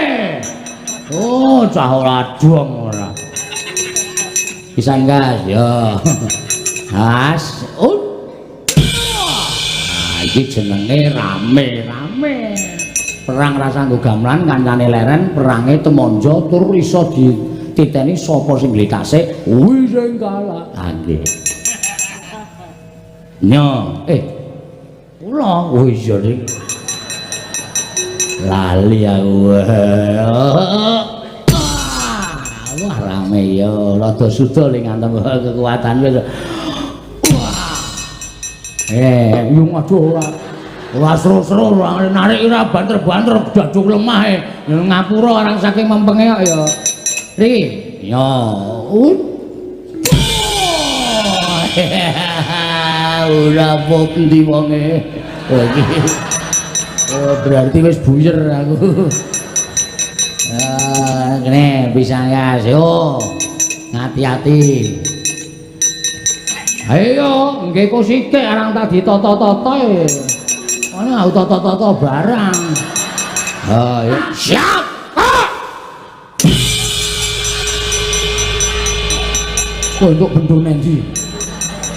Oh, cah ora dong ora. Pisan gas ya. Has. Nah, iki jenenge rame-rame. Perang rasa nggo gamelan kancane leren, perange temonjo tur iso dititeni sapa sing glethase kuwi sing kalah. Ha nggih. Nyo, kula oh iya ning. Lali aku. Wah rame ya, rada suda ling ngantem kekuatan wis. Wah. Yung aduh ora. Ora seru-seru, ora narik ora banter-banter daduk lemah e. Ngapura orang saking mempenge kok ya. Riki. Ya. Ora apa endi wonge. Oh iki. Oh berarti wis buyer aku. Ah, kene bisa gas yo. Ngati-ati. Ayo, nggih kok sithik arang tak ditata-tata e. Ana aku tata-tata barang. Ha, ya. Siap. Kok entuk bendone ndi?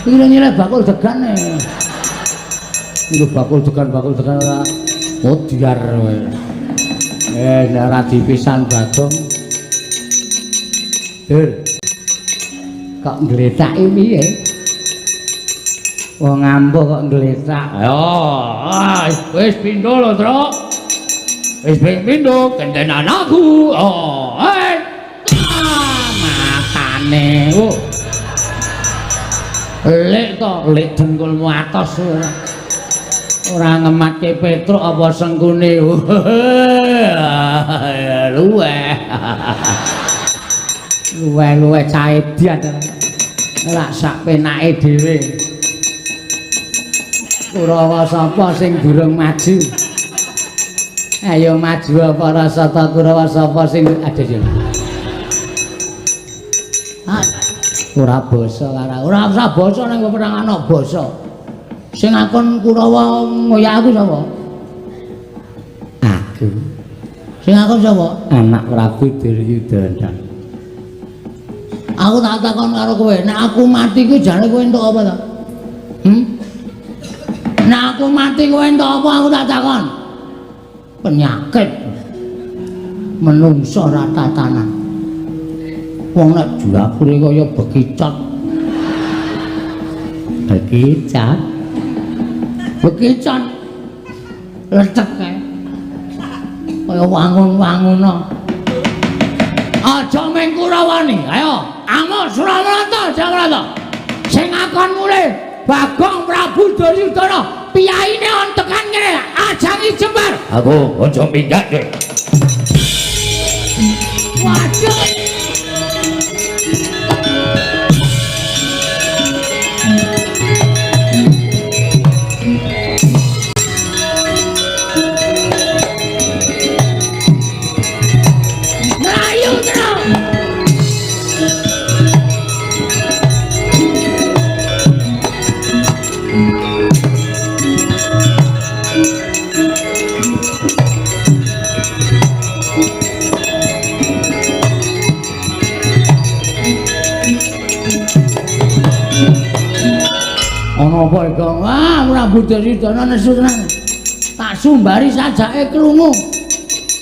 Iki nyileh bakul degan e. Iki bakul degan ora modiar kowe. Nek ora dipisan Bagong. Dur. Kok ngletaki piye? Wong ampuh kok ngletak. Ayo, wis pindho lho, Truk. Wis ping pindho gentenan aku. Oh, matane. Oh. Lek to, lek dengkulmu atos ora. Ora ngematke Petruk apa sengkune. Luweh. Luweh-luweh caedian. Lak sak penake dhewe. Kurawa sapa sing durung maju? Ayo maju para sata Kurawa sapa sing aduh yo. Ora basa karo ora usah basa ning peperangan ana basa. Sing akon Kurawa ngoyak aku sapa? Aku. Sing akon sapa? Anak Prabu Duryudana. Aku tak takon karo kowe, nek aku mati kuwi jane kowe entuk apa to? Nek aku mati kowe entuk apa aku tak takon? Penyakit. Menungso ora tatanan. Wong nek jlabure kaya bekicot. Bekicot. Bekicot. Lecek kae. Kaya wangun-wangun. Aja ming Kurawani. Ayo, amuk Suramarta, Jakarta. Sing akon mulih Bagong Prabu Duryudana, piyaine on tekan kene, ajangi jembar. Aku aja minggah deh. Waduh. Melayu terus. Ngopo iki? Wah, Prabu Duryudana nesu tenan. Tak sumbari sajake krungu.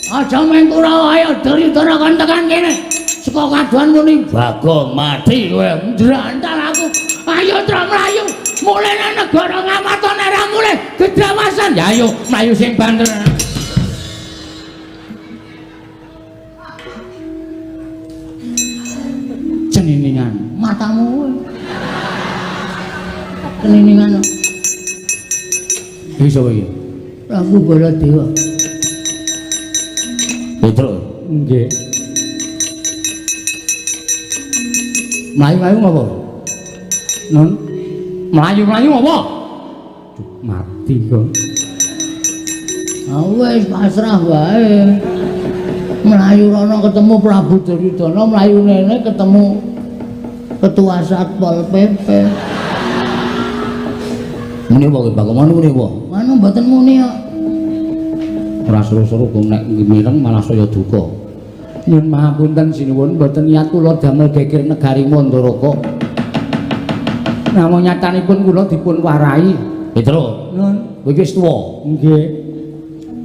Aja meng Kurawa, ayo Duryudana kon tekan kene. Saka kaduan muni Bagong mati kowe. Ndrantal aku. Ayo tra mlayu. Mulih nang negara Ngamarta nek ora mulih gedrawasan. Ya ayo mlayu sing banter. Ceniningan matamu. Ceniningan. Iki sapa iki? Prabu Baladewa. Petro. Nggih. Mlayu-mlayu ngopo? Nun, Mlayu-mlayu ngopo? Mati kok. Ah wis pasrah wae. Mlayu rono ketemu Prabu Duryudana, mlayu nene ketemu Ketua Satpol PP. Muni apa kowe Bagong? Muni apa? Anu mboten muni kok. Ora seru-seru kok nek mireng malah saya duka. Nyuwun mahapunten sinuwun, mboten niat kula damel geger negari Mandaraka. Namung nyatanipun kula dipun warai. Petro, Nun, kowe iki wis tuwa. Nggih.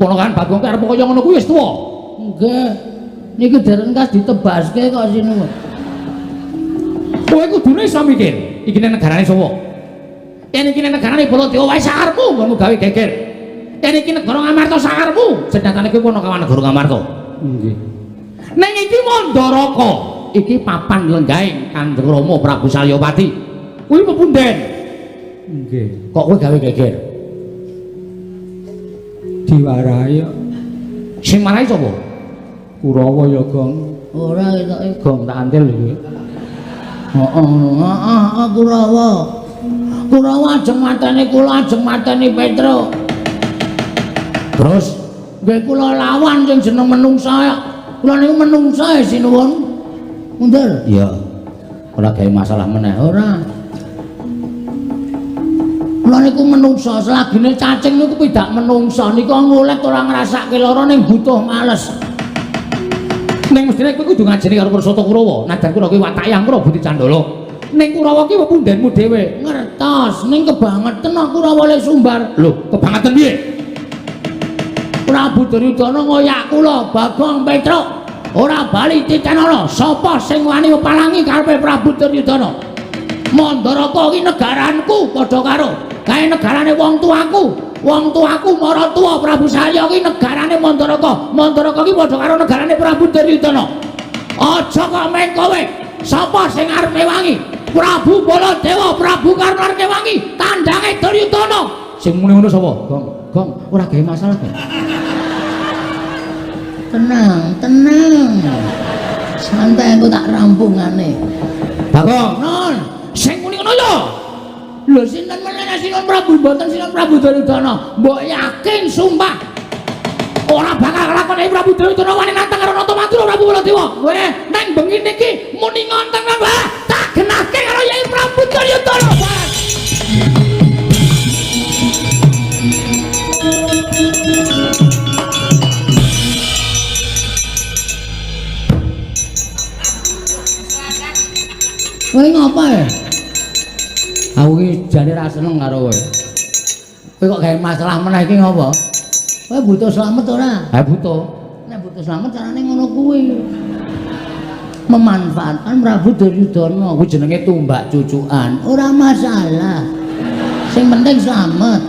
Ponakan Bagong ki arep kaya ngono kuwi wis tuwa. Nggih. Niki dereng kas ditebaske kok sinuwun. Kowe kudune iso mikir, iki nek negarane sapa? Yen iki nek negarane Baladewa wae sakarepmu nggonmu gawe geger. Yen iki negara Ngamarta sakarepmu, senyatane kowe ponakan negara Ngamarta. Nggih. Ning iki Mandaraka, iki papan lenggahing Kanjeng Rama Prabu Salyapati. Kuwi pepunden. Nggih. Kok kowe gawe geger? Diwarai kok. Sing marai sapa? Kurawa ya, Gong. Ora ketoke Gong tak antil iki. Heeh, heeh, Kurawa. Kurawa ajeng mateni kula, ajeng mateni Petro. Terus nggih kula lawan sing jeneng menungsa. Kula niku menungsa sinuwun. Mundur. Iya. Ora gawe masalah meneh. Ora. Kula niku menungsa, selagine cacing niku pidak menungsa niku ngulet ora ngrasake lara ning butuh males. Ning mestine kowe kudu ngajeni karo Pursata Kurawa. Najan kula kuwi watake angkara budi candala. Ning Kurawa ki pepundenmu dhewe. Ngertos, ning kebangeten Kurawa le sumbar. Lho, kebangeten piye? Prabu Duryudana ngoyak kula, Bagong Petruk. Ora bali titenana, sapa sing wani palangi karepe Prabu Duryudana? Mandaraka iki negaranku padha karo kae negarane wong tuaku. Wong tuaku maratuwa Prabu Salya iki negarane Mandaraka. Mandaraka iki padha karo negarane Prabu Duryudana. Aja kok meng kowe. Sapa sing arep mewangi? Prabu Baladewa, Prabu Karna arep mewangi tandange Duryudana. Sing muni ngono sapa? Gong, Gong, ora gawe masalah kok. Tenang, tenang. Santai aku tak rampungane. Bagong, Non, sing muni ngono ya. Lho sinten meneh Sinuwun Prabu mboten Sinuwun Prabu Duryudana. Mbok yakin sumpah ora bakal kelakon Prabu Duryudana wani nantang karo Nata Madura Prabu Baladewa. Kowe nang bengi niki muni ngonten wae tak genahke karo Yai Prabu Duryudana. Kowe ngapa ya? Aku iki jane ra seneng karo kowe. Kowe kok gawe masalah meneh iki ngopo? Kowe butuh slamet ora? Ha butuh. Nek butuh slamet carane ngono kuwi. Memanfaatkan Prabu Duryudana kuwi jenenge tumbak cucukan. Ora masalah. Sing penting slamet.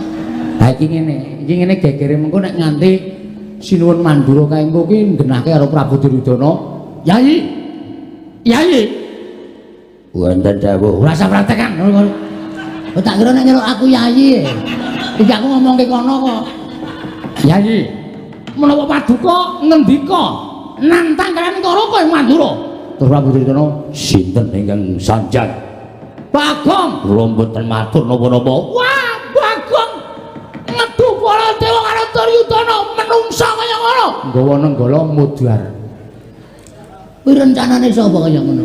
Ha iki ngene gegere mengko nek nganti Sinuwun Mandura kae engko ki nggenahke karo Prabu Duryudana. Yai. Yai. Wonten dawuh. Ora usah praktekan. Oh, tak kira nek nyeluk aku yai. Iki aku ngomongke kono kok. Yai, menawa paduka ngendika nantang kalian Karawa ing Mandura. Terus Prabu Duryudana, sinten ingkang sanjang? Bagong, kula mboten matur napa-napa. Wah, Bagong ngedu Baladewa karo Duryudana menungsa kaya ngono. Nggawa nenggala mudhar. Kuwi rencanane sapa kaya ngono?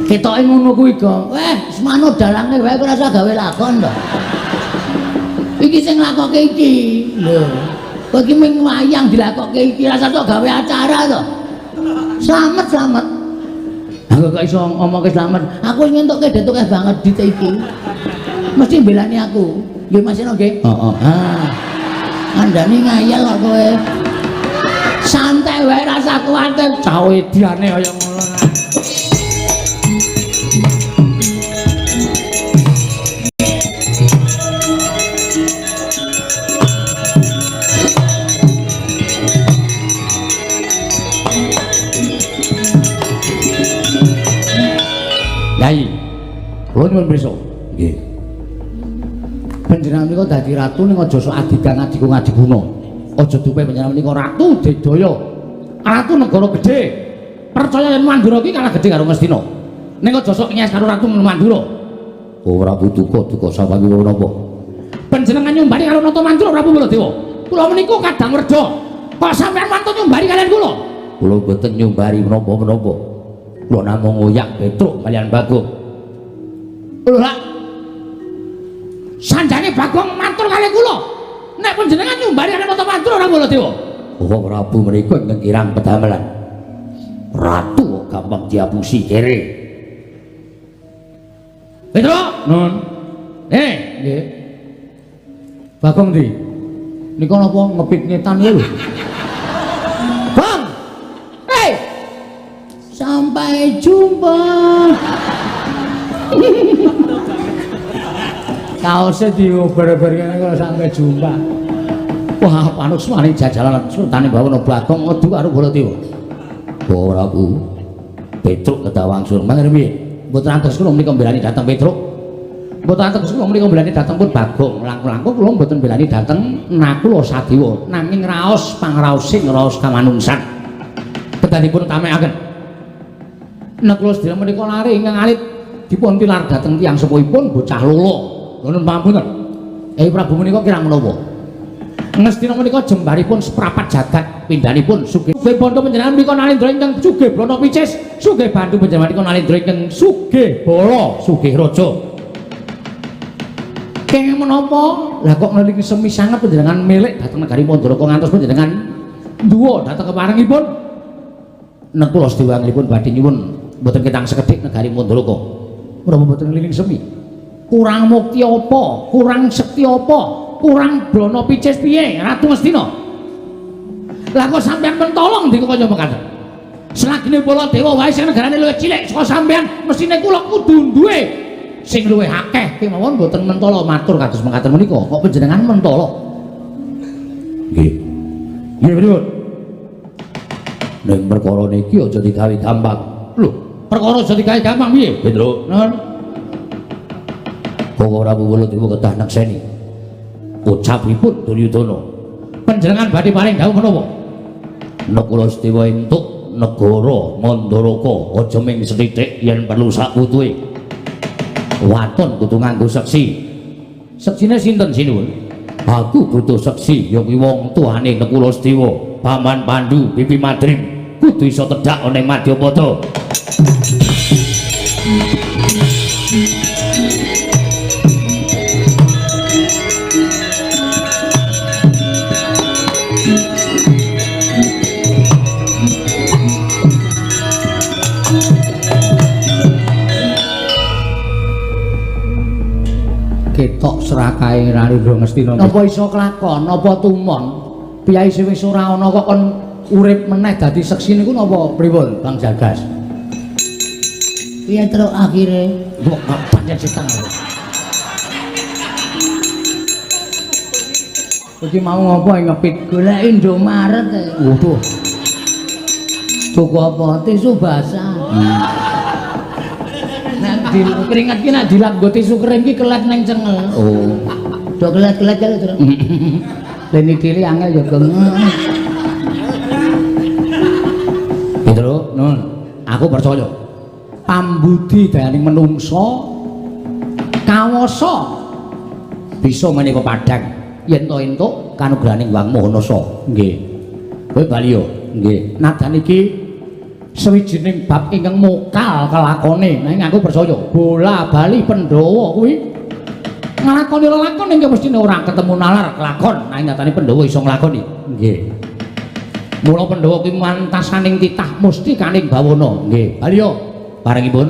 Ketoke ngono kuwi, Gong. Weh, semano dalange wae ora usah gawe lakon to. Iki sing nglakoke iki. Lho, kowe iki ming wayang dilakoke iki, ora usah tok gawe acara to. Slamet, slamet. Aku kok iso ngomongke slamet. Aku wis ngentukke detuke banget dit iki. Mesti mbelani aku. Nggih Mas Seno nggih? Heeh. Ah. Kandhane ngayal kok kowe. Santai wae rasa kuwatir. Cah ediane kaya ngono. Yai, kula nyuwun pirsa. Nggih. Panjenengan menika dadi ratu ning aja sok adigang adigung adiguna. Aja dupe panjenengan menika ratu Digdaya. Ratu negara gedhe. Percaya yen Mandura iki kalah gedhe karo Ngastina. Ning aja sok nyes karo ratu Mandura. Ora duka duka sawami menapa. Panjenengan nyumbari karo Nata Mandura Prabu Baladewa. Kula menika kadang werda. Kok sampeyan wantun nyumbari kalian kula? Kula mboten nyumbari menapa-menapa. Kula namung ngoyak Petruk kalian Bagong. Lho lak sanjane Bagong matur kalian kula. Nek panjenengan nyumbari kalian Nata Mandura ora Baladewa. Oh Prabu menika ingkang kirang pedamelan. Ratu kok gampang diapusi kere. Petruk, Nun. Nggih. Bagong ndi? Nika napa ngepit ngetan ya lho. Bang. Hei. Sampai jumpa. Kaose diober-ober kene kok sampai jumpa. Wah, panusmane jajalan sultane Bawana Bagong ngedu karo Baladewa. Oh Prabu. Petruk kedah wangsul mangke piye? Mboten antos kula menika mbelani dhateng Petruk. Mboten antos kula menika mbelani dhateng pun Bagong. Langkung-langkung kula mboten mbelani dhateng Nakula Sadewa nanging raos pangraosing raos kamanungsan. Kedanipun tamekaken. Nakula sedaya menika lare ingkang alit dipun tilar dhateng tiyang sepuhipun bocah lolo. Nuwun pangapunten. Prabu menika kirang menapa? Ngastina menika jembaripun seprapat jagat pindhanipun sugih bondo panjenengan menika nalendra ingkang sugih brana picis, sugih bandu panjenengan menika nalendra ingkang sugih bala, sugih raja. Kenging menapa? Lah kok ngelingi semi sanget panjenengan milik dhateng negari Mandaraka ngantos panjenengan nduwa dhateng keparengipun. Nekula sedaya anglipun badhe nyuwun mboten ketang sekedhik negari Mandaraka. Menapa mboten ngelingi semi? Kurang mukti apa? Kurang sekti apa? Kurang brana picis piye Ratu Ngastina? Lah kok sampeyan mentolong ndika kaya mekaten? Selagine Baladewa wae sing negarane luwih cilik saka sampeyan, mesthine kula kudu duwe sing luwih akeh kemawon mboten mentolo matur kados mekaten menika. Kok panjenengan mentolo? Nggih. Nggih pripun? Ning perkara niki aja digawe gampang. Lho, perkara aja digawe gampang piye? Petruk. Nun. Kok Prabu Baladewa kedah nekseni ucapipun Duryudana. Panjenengan badhe paring dawuh menapa? Nakula Sedewa entuk negara Mandaraka aja ming sethithik yen perlu sakwutuhe. Waton kudu nganggo seksi. Seksine sinten sinuwun? Aku butuh seksi ya kuwi wong tuane Nakula Sedewa, Paman Pandu, Bibi Madrim kudu iso tedhak ana ing Madyapada. Ketok serakahe Narendra Ngastina. Napa iso kelakon, napa tumon? Piyai sing wis ora ana kok kon urip meneh dadi seksi niku napa pripun, Bang Jagas? Piye terus akhire? Kok pancen setan. Iki mau ngopo ngepit golek Indomaret. Waduh. Tuku apa? Tisu basah. Nek di keringat ki nek dilap nggo tisu kering ki kelet neng cengel. Oh. Do kelet-kelet kali terus. Leni diri angel ya, Gong. Petro, Nun. Aku percaya. Pambudi dayaning menungsa kawasa bisa menika pepadang yen to entuk kanugrahaning Wang Maha Nasa. Nggih. Kowe bali yo. Nggih. Nadan iki sawijining bab ingkang mokal kelakone. Nanging aku percaya bola bali Pandhawa kuwi nglakoni lelakon ingkang mestine ora ketemu nalar kelakon. Nanging nyatane Pandhawa iso nglakoni. Nggih. Mula Pandhawa kuwi mantasaning titah mustikaning bawana. Nggih. Bali yo. Parengipun.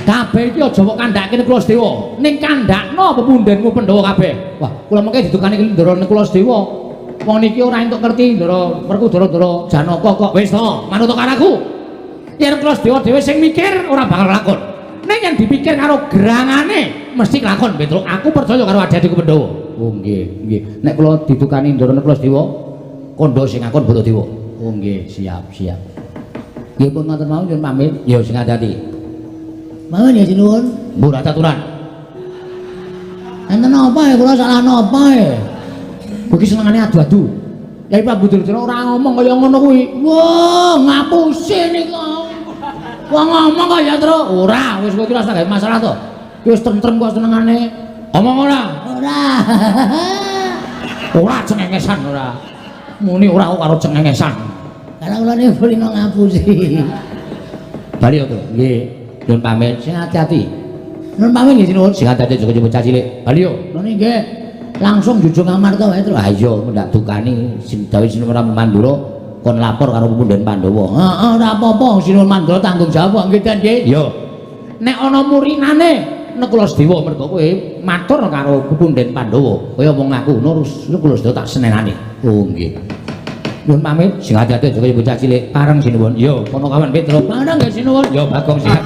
Kabeh iki aja mbok kandhake ning Kulasedewa. Ning kandhakno pepundhenmu Pandhawa kabeh. Wah, kula mengke didukani Ndara ning Kulasedewa. Wong niki ora entuk ngerti Ndara Werkudara Ndara Janaka kok. Wis to, manut karo aku. Yen Kulasedewa dhewe sing mikir ora bakal lakon. Ning yen dipikir karo gerangane mesti kelakon, Petruk. Aku percaya karo adik-adikku Pandhawa. Oh nggih, nggih. Nek kula didukani Ndara Kulasedewa, kandha sing ngakon Baladewa. Oh nggih, siap, siap. Nggih pun ngoten mawon nyuwun pamit. Ya sing ati-ati. Mawon ya sinuwun. Mbok aturan. Enten apa ya kula salah napa ya? Kowe iki senengane adu-adu. Yai Prabu Duryudana ora ngomong kaya ngono kuwi. Wah, ngapusi nika. Wong ngomong kaya terus ora, wis kowe iki ora usah gawe masalah to. Ki wis tentrem kok senengane. Omong ora? Ora. Ora cengengesan ora. Muni ora kok karo cengengesan. Karena kula niku kulino ngapusi. Bali yo, Tru. Nggih. Nyuwun pamit, sing ati-ati. Nuwun pamit nggih sinuwun. Sing ati-ati aja bocah cilik. Bali yo. Nuwun nggih. Langsung jujung amarta wae, Tru. Ah iya, ndak dukani sing dawuh Sinuwun Mandura kon lapor karo pepundhen Pandhawa. Heeh, ora apa-apa, Sinuwun Mandura tanggung jawab nggih, Den nggih. Iya. Nek ana murinane Nekulasedewa mergo kowe matur karo pepundhen Pandhawa, kaya wong ngaku ngono Nekulasedewa tak senenane. Oh nggih. Nyuwun pamit, sing ati-ati aja kaya bocah cilik. Pareng sinuwun. Yo, kono kawan Petruk. Pareng nggih sinuwun. Yo, Bagong sehat.